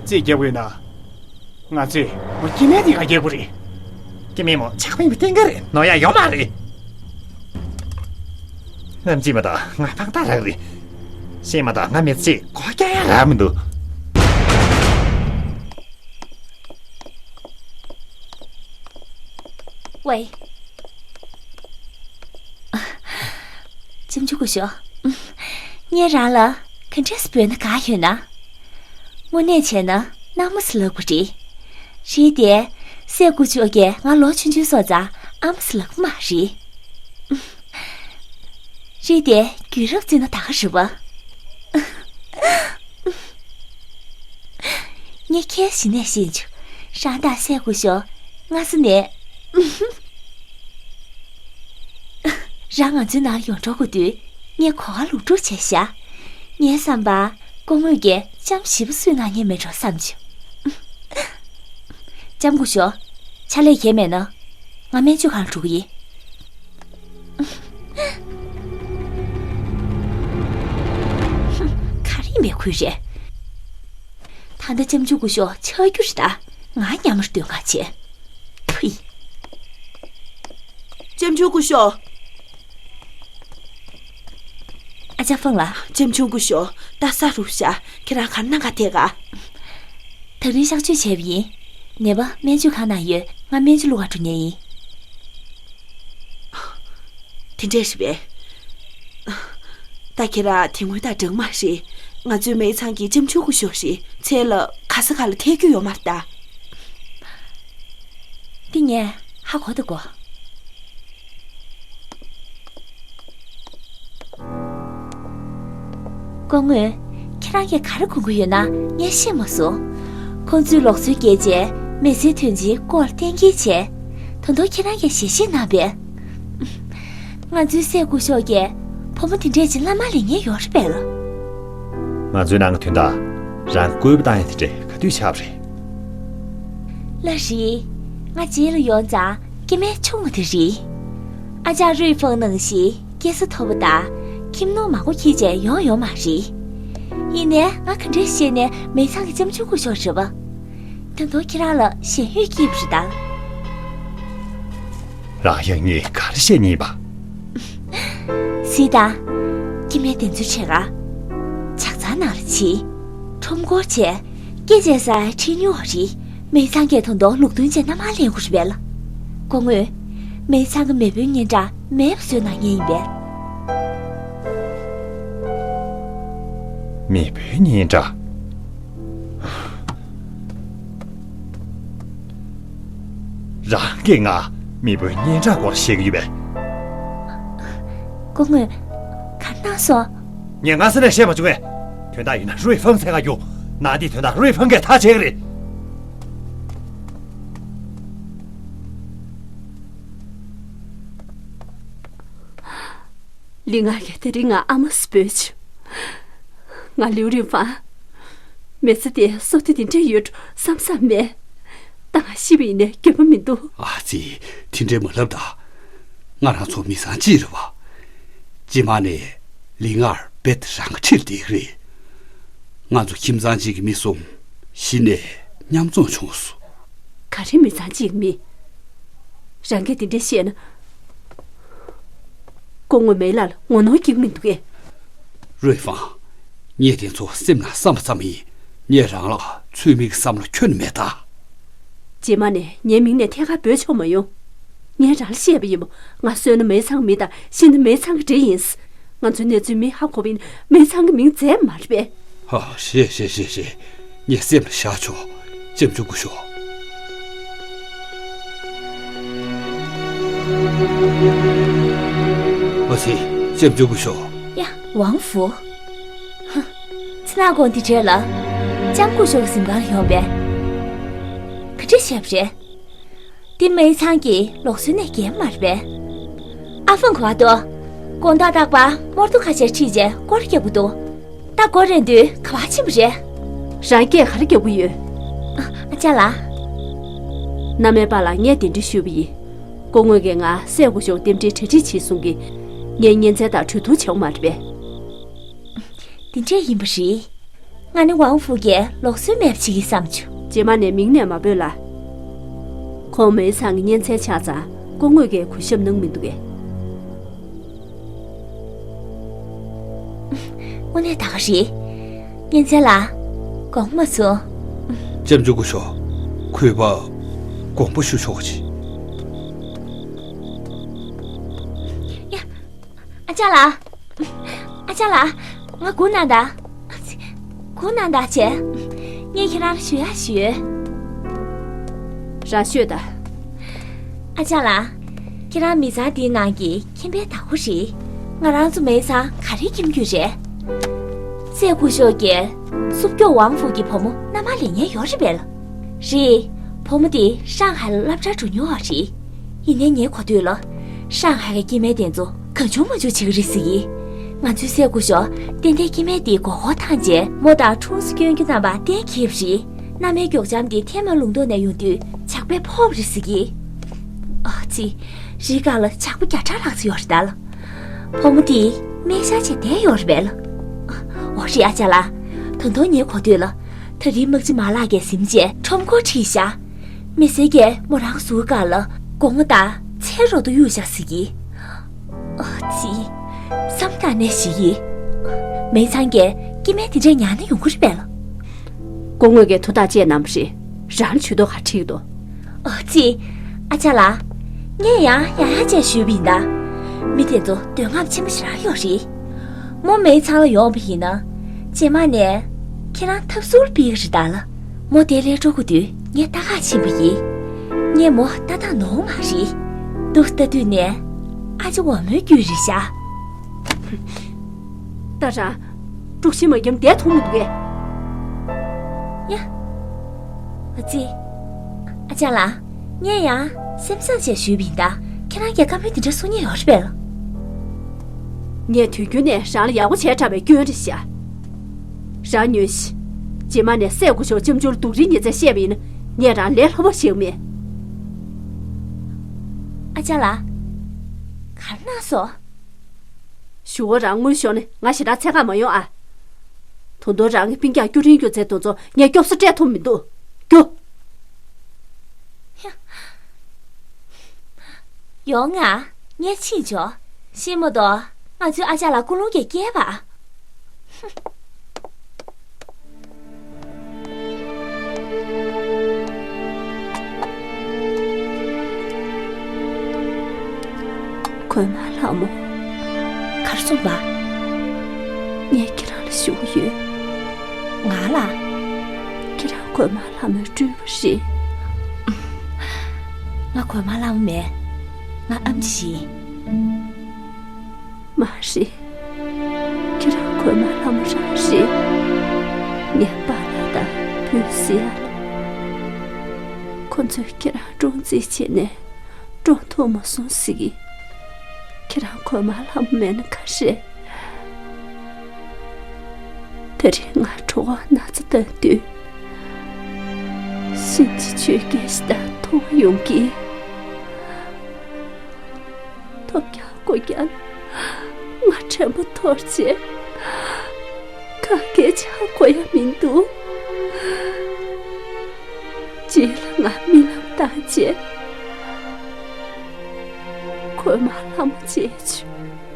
རྩིས་རྒྱག་དགོས་ན། ང་ཚོས་མོ་སྐྱེ་དམན་དེ་ག་རྒྱག་དགོས་རེད། སྐྱེ་དམན་མོ་ཆགས་པའི་བསྟན་ག་རེད། ནོར་ཡ་ཡོད་མ་རེད། ནམ་རྒྱུན་མ་གཏོགས་ང་ཕང་ཐག་རག་རེད། ཤེས་མ་གཏོགས་ང་མི་ཚེ་གོ་རྒྱག་ཡ་རག་མི་འདུག་ཝེ། ལྕམ་ཆུང་སྐུ་ཞབས། ངས་རང་ལ་ག་འདྲས་སེ་འབོད་ན་དགའ་ཡོད་ན། དངོས་གནས་བྱས་ན་མནའ་མ་ཟེར་ལབ་དགོས་རེད། རེད་དེ། སྲས་སྐུ་ཞབས་ཀྱིས་ང་ལོ་ཆུང་ཆུང་སོང་ཙང་ཨ་མ་ཟེར་ལབ་ཀྱི་མ་རེད། རེད་དེ། རྒྱུན་རབས་བརྩིས་ན་ད་ག་རེད་པ། ངས་ཁས་གཞི་ནས་བཤད་བྱུང་། རང་དང་སྲས་སྐུ་ཞབས་སྔ་ས་ནས། རང་ང་ཚོའི་ནང་ཡོང་འགྲོ་དགོས་དུས་ངས་གོ་བ་ལོག་སྒྲུབ་བྱས་ཤག་ངའི་བསམ་པར་སྐུ་ངོས་ཀྱིས་ལྕམ་ཞེ་པོ་བསུས་གནང་མཁན་མེད་འགྲོ་བསམ་བྱུང་། ལྕམ་སྐུ་ཞབས། ཕྱག་ལས་གང་ཡང་མེད་ན། ང་སྨན་བཅོས་ཁང་ལ་འགྲོ་གི་ཡིན། ག་རེ་ཡིན་པའི་ཁུལ་རེད། ད་ལྟ་ལྕམ་ཆུང་སྐུ་ཞབས་ཆགས་རྒྱུ་རེད་ད། ང་མཉམ་དུ་སྡོད་ག་བྱེད། ཕུའི། ལྕམ་ཆུང་སྐུ་ཞབས། ཨ་ཅག་ཧྥང་ལགས། ལྕམ་ཆུང་སྐུ་ཞབས། ད་ས་རུབ་ཤག་ཁྱེད་རང་ག་རེ་གནང་ག་ཐད་ག་དེ་རིང་གཤག་བཅོས་བྱས་པ་ཡིན། ནད་པ་སྨན་བཅོས་ཁང་ནང་ཡོད། ང་སྨན་བཅོས་བླུག་ག་འགྲོ་མཁན་ཡིན། དེ་འདྲས་རེད་པས། ད་ཁྱེད་རང་དེ་སྔོན་དང་འདྲ་གི་མ་རེད། ང་ཚོའི་མའི་ཚང་གི་ལྕམ་ཆུང་སྐུ་ཞབས་རེད། མཚན་ལ་ག་ས་ག་ལ་ཐད་རྒྱུ་ཡོད་མ་རེད་ད། འདི་ངས་ཧ་གོ་ད་གོ། སྐུ་ངོ། ཁྱེད་རང་གིས་ག་རེ་གོ་གི་ཡོད་ན་ངས་ཤེས་མ་སོང་། ཁོང་ཚོས་ལུགས་སྲོལ་བརྒྱབ་རྗེས་མི་ཚེའི་དོན་ཆེན་སྐོར་གཏན་འཁེལ་བྱས། ད་དུང་ཁྱེད་རང་གིས་ཞལ་བཞེས་གནང་པས། ང་ཚོའི་སྲས་སྐུ་ཞབས་ཀྱིས་བུ་མོ་དེ་འདྲས་ཅིག་བླ་མ་ལེན་མཁན་ཡོད་རེད་པས། ང་ཚོའི་ནང་གི་དོན་དག་རང་བཀོད་པ་བཏང་ཡ་དེ་འདྲས་ག་དུས་ཆགས་པ་རེད། ལགས་རེད། ང་རྗེས་ལ་ཡོང་ཙང་སྐྱེ་དམན་ཆུང་བ་དེ་རེད། ཨ་ཅག་རུས་ཧྥང་ནང་བཞིན་སྐྱེ་ས་མཐོ་པོ་དང་ཁྱིམ་ནོར་མང་པོ་འཁྱེར་བྱས་ཡོང་ཡོད་མ་རེད། ཡིན་ནའི་ང་ག་འདྲས་བཤད་ནའི་མའི་ཚང་གི་ལྕམ་ཆུང་སྐུ་ཞབས་རེད་པ། ད་དུང་ཁྱེད་རང་ལ་ཞེན་ཡོད་སྐྱེས་པ་རེད་ད། རང་ཡང་ངས་ག་རེ་བཤད་ཉེས་པ། གཟིགས་དང་། སྐྱེ་དམན་དེ་ཚོའི་གྲས་ཀ་ཇག་ཚང་ནང་ལ་ཕྱིན། ཁྲོམ་སྐོར་བྱས། སྐྱེས་བྱས་ས་ཁྲིད་ཉོ་བ་རེད། མའི་ཚང་གིས་ད་དུང་ལུགས་མཐུན་བྱས་མནའ་མ་ལེན་དགོས་རེད་པས། སྐུ་ངོ། མའི་ཚང་གི་མེས་པོའི་སྙན་གྲགས་མེད་པ་བཟོས་གནང་མཁན་ཡིན་པས། མེས་པོའི་སྙན་གྲགས། རང་གིས་ང་ མེས་པོའི་སྙན་གྲགས་སྐོར་བཤད་ཀྱི་ཡོད་པས། སྐུ་ངོ། ག་རེ་གནང་སོང་། ངས་སྔ་ས་ནས་བཤད་མ་བྱུང་ངས། དོན་དག་ཡིན་ན་རུའི་ཧྥང་འཚོལ་ག་རྒྱུགས། ནང་འདི་དོན་དག་རུའི་ཧྥང་གིས་ཐག་བཅད་ཀྱི་རེད། ལི་ངར་གྱིས་དེ་རིང་ང་ཨ་མ་ཟེར་འབོད་བྱུང་། ང་ལིའུ་རུའི་ཧྥང་། མི་ཚེ་འདི་བསོད་བདེ་འདི་འདྲ་ཡོད་འགྲོ་བསམ་བསམ་མེད། ད་ང་ཤི་བ་ཡིན་ནའི་འགྱོད་པ་མི་འདུག་ཨ་ཙི། དེ་འདྲའི་མ་ལབ་ད། ང་རང་ཚོ་མི་ཚང་གཅིག་རེད་བ། རྗེས་མ་ནས་ལི་ངར་རྦད་དེ་རང་ཁ་ཁྲིད་བསྡད་ཀྱི་རེད། ང་ཚོ་ཁྱིམ་ཚང་གཅིག་གི་མི་གསུམ་གཞི་ནས་མཉམ་འཛོམས་བྱུང་སོང་། ག་རེ་མི་ཚང་གཅིག་གི་མི། རང་གིས་དེ་འདྲ་བཤད་ན། སྐུ་ངོ་མེ་ལགས་ལ་ངོ་གནོང་སྐྱེ་གི་མི་འདུག་གས། རུའི་ཧྥང་། ངས་དེ་ཚོ་སེམས་ནང་བསམ་པ་ཙམ་ཡིན། ངས་རང་ལ་ཚུལ་མིན་གྱི་བསམ་བློ་ཁྱོན་ནས་མེད་ད། རྗེས་མ་ནས་ངའི་མིང་ནས་ཐད་ཀར་འབོད་ཆོག་མ་ཡོང་། ངས་རང་ལ་བཤད་པ་ཡིན་པ། ང་གསོན་ན་མེ་ཚང་མི་དང་ཤི་ན་མེ་ཚང་གི་འདྲེ་ཡིན། ང་ཚོའི་གནས་ཚུལ་མི་ཧ་གོ་བ་ཡིན་ན་མེ་ཚང་གི་མིང་བརྗེད་མ་རེད་པས། ཧ། ཤེས་ཤེས་ཤེས་ཤེས། ངས་སེམས་ལ་བཞག་ཆོག་ལྕམ་ཆུང་སྐུ་ཞབས། ཨ་ཙི། ལྕམ་ཆུང་སྐུ་ཞབས། ཡ། ཝང་ཧྥུ། ཧ། ཚེ་ནག་ཀོང་འདི་གྲས་ལ། ལྕམ་སྐུ་ཞབས་གཟིམ་ཁང་ལ་ཡོང་པས། ག་འདྲ་བཤད་པ་རེད། འདི་མེ་ཚང་གི་ལུགས་སྲོལ་ནས་འགལ་མ་རེད་པས། ཨ་ཧྥང་ག་པར་འདུག་དགོང་དག་རྟག་པར་རྨོར་ཐུག་ཁ་ཤས་ཁྲིད་བྱས་སྐོར་རྒྱག་གི་འདུག་ད་སྐོར་རན་དུས་ག་པར་ཕྱིན་པ་རེད། རང་སྐད་ག་རེ་རྒྱག་གི་ཡོད། ཨ། ཨ་ཅག་ལགས། མནའ་མའི་པཱ་ལགས། ངས་གདན་འདྲེན་ཞུས་པ་ཡིན། སྐུ་ངོ་གིས་ང་སྲས་སྐུ་ཞབས་རྟེན་འབྲེལ་གྲ་སྒྲིག་བྱེད་གསུང་གིས། ངས་གཉེན་ཚན་དང་གྲོས་བསྡུར་བྱེད་དགོས་མ་རེད་པས། དེ་འདྲས་ཡིན་པ་རེད། ང་ནི་ཝང་ཧྥུ་གིས་ལུགས་སྲོལ་མེད་པ་བྱེད་ཀྱི་བསམ་བྱུང་། རྗེས་མ་ནས་མིང་ནས་མ་འབོད་ལ། ཁོང་མེ་ཚང་གི་གཉེན་ཚན་ཆགས་ཙང་སྐུ་ངོ་གིས་གུས་ཞབས་གནང་མི་འདུག་གས། དངོས་གནས་ད་ག་རེད། གཉེན་ཚན་ལགས། དགོངས་པ་མ་ཚོམས། ལྕམ་ཆུང་སྐུ་ཞབས། གུས་པ། དགོངས་པ་ཞུ་ཆོག་གི། ཡ། ཨ་ཅག་ལགས། ཨ་ཅག་ལགས། ང་སྒུག་གནང་དང་། སྒུག་གནང་དང་བྱས། ངས་ཁྱེད་རང་ལ་ཞུ་ཡག་ཞུ་ཡོད། རང་ཤོད་དང་། ཨ་ཅག་ལགས། ཁྱེད་རང་མི་ཚང་འདིའི་ནང་གི་ཁྱིམ་པའི་བདག་པོ་རེད། ང་རང་ཚོ་མེ་ཚང་ག་རེའི་ཁྱིམ་རྒྱུད་རེད། སྲས་སྐུ་ཞབས་ཀྱི་སྲུབས་སྐྱོགས་ཝང་ཧྥུ་གི་བུ་མོ་མནའ་མ་ལེན་མཁན་ཡོད་རེད་པས། རེད། བུ་མོ་དེ་ཧྲང་ཧའེ་ལ་སློབ་གྲྭར་འགྲོ་མྱོང་བ་རེད། ཡིན་ནའི་ངའི་གོ་ཐོས་ལ། ཧྲང་ཧའེ་གི་སྐྱེ་དམན་དེ་ཚོ་གང་བྱུང་མང་བྱུང་བྱེད་ཀྱི་རེད་ཟེར་གི། ང་ཚོའི་སྲས་སྐུ་ཞབས་ཏན་ཏན་སྐྱེ་དམན་དེའི་མགོ་སྐོར་བཏང་རྗེས་མོ་དང་ཁྲུང་སུ་སྐྱོན་རྒྱུ་རྣམ་པ་གཏན་འཁེལ་བ་རེད། མནའ་མའི་མགྱོགས་བྱམས་དེ་ཐའེ་མ་ལུང་ཐོག་ནས་ཡོང་དུས་ཇག་པས་ཕོག་པ་རེད་ཟེར་གི། ཨ་ཙི། རི་སྒང་ལ་ཇག་པ་བརྒྱ་ཕྲག་ལྷག་ཙམ་ཡོད་རེད་ད་ལ། བུ་མོ་དེ་སྨན་ཤར་བྱས་བསྡད་ཡོད་རེད་པས་ལ། འོ་རེད་ཨ་ཅག་ལགས། ད་དུང་ངའི་གོ་ཐོས་ལ། ད་རིང་དམག་སྤྱི་མ་ལགས་ཀྱིས་གཟིམ་རྗེས་ཁྲོམ་སྐོར་ཁྲིད་བཞག་མི་སེར་གྱིས་མོ་རང་གཟུགས་སྒང་ལ་སྒོ་ང་དང་ཚལ་རོ་ཏོ་གཡུགས་བཞག་ཟེར་གི། ཨ་ཙི། བསམ་བཏང་ནས་ཞིག་ཡིན། མེ་ཚང་གིས་སྐྱེ་དམན་དེ་འདྲས་ཉར་ནས་ཡོང་གི་རེད་པས་ལ། སྐུ་ངོ་གིས་དོ་བདག་བཅས་གནང་བ་རེད། རང་ཇུས་གཏོགས་ག་ཁྲིད་དོ། ཨོ་ཙི། ཨ་ཅག་ལགས། ངས་ཡང་ཡང་ཡང་བཅས་ཞུས་པ་ཡིན་ད། མི་དེ་ཚོ་འདོད་རྔམ་ཆེན་པོ་ཞེ་དྲག་ཡོད་རེད། མོ་མེའི་ཚང་ལ་ཡོང་བ་ཡིན་ན། རྗེས་མ་ནས་ཁྱེད་རང་ཐབ་ཟུར་ཕུད་ཀྱི་རེད་ད་ལ། མོ་དེ་ལས་འགྲོ་དགོས་དུས་ངས་ལྟ་ག་ཕྱིན་པ་ཡིན། ངས་མོ་ལྟ་སྟངས་ནོར་མ་རེད། འདུག་ལྟ་དུས་ནས་ཨ་ཅེ་འོ་མོའི་རྒྱུད་རེད་ཤག་ད་རང་། དཀྲུག་ཤིང་མ་བརྒྱབ་བསྡད་ཐུབ་མི་འདུག་གས། ཡ། ཨ་ཙི། ཨ་ཅག་ལགས། ངས་ཡང་སེམས་བཟང་བྱས་ཞུས་པ་ཡིན་ད། ཁྱེད་རང་གིས་བཀའ་མོལ་འདི་འདྲ་གསུང་མཁན་ཡོད་རེད་པས། ངས་དུས་རྒྱུན་ནས་རང་ལ་ཡག་པོ་བྱས་དྲགས་པའི་སྐྱོན་རེད་ཤག་རང་ཉོན་ཞིག་རྗེས་མ་ནས་སྲས་སྐུ་ཞབས་ལྕམ་ཆུང་ལ་སྡུག་རུས་ཉི་ཚེ་བཤད་པ་ཡིན་ན། ངས་རང་ལས་སླ་པོ་ཞིག་མིན། ཨ་ཅག་ལགས། ག་རེ་གནང་སོང་། ཞུ་བ་རང་ངུ་ཤོར་ནས་ང་ཞེ་དྲག་འཚེར་ག་མ་ཡོང་ཨ། ད་དུང་རང་གི་སྤུན་ཀྱག་སྐྱོ་རིང་སྐྱོ་ཚེ་དེ་ཚོ་ངས་སྐྱོབ་གསོ་སྤྲད་ཐུབ་མི་འདུག་རྒྱུགས། ཡོང་ང་། ངས་ཕྱིན་ཆོག་ཤེས་མ་གཏོགས་ང་ཚོའི་ཨ་ཅག་ལ་ཀུན་སློང་གིས་བསྐྱལ་བ། གོས་དམར་ལྷ་མོ། གར་སོང་བ། ངས་ཁྱེད་རང་ལ་ཞུ་གི་ཡོད། ང་ལ། ཁྱེད་རང་གོས་དམར་ལྷ་མོའི་སྤྲུལ་པ་རེད། ང་གོས་དམར་ལྷ་མོ་མེད། ང་ཨེམ་ཆི་ཡིན། མ་རེད། ཁྱེད་རང་གོས་དམར་ལྷ་མོ་རང་རེད། ངའི་པཱ་ལགས་དང་བུ་སི་ཡ་ལ། ཁོ་ཚོས་ཁྱེད་རང་བཀྲོངས་རྩིས་བྱས་ནས་བཀྲོངས་ཐུབ་མ་སོང་ཟེར་གི། ཁྱེད་རང་གོས་དམར་ལྷ་མོ་མེད་ན་ག་རེད། དེ་རིང་ང་གྲོད་ཁོག་ན་ཚ་བཏང་དུས། གཤིན་རྗེ་ཆོས་རྒྱལ་ཞིག་དང་མཐོང་ཡོང་གི། ཐོབ་རྒྱག་དགོས་ཀྱང་ང་དྲན་པ་འཐོར་བྱས། གང་གས་ཆག་གོ་ཡ་མི་འདུག་རྗེས་ལ་ང་རྨི་ལམ་བཏང་བྱས། གོས་དམར་ལྷ་མོ་མཇལ་བྱུང་།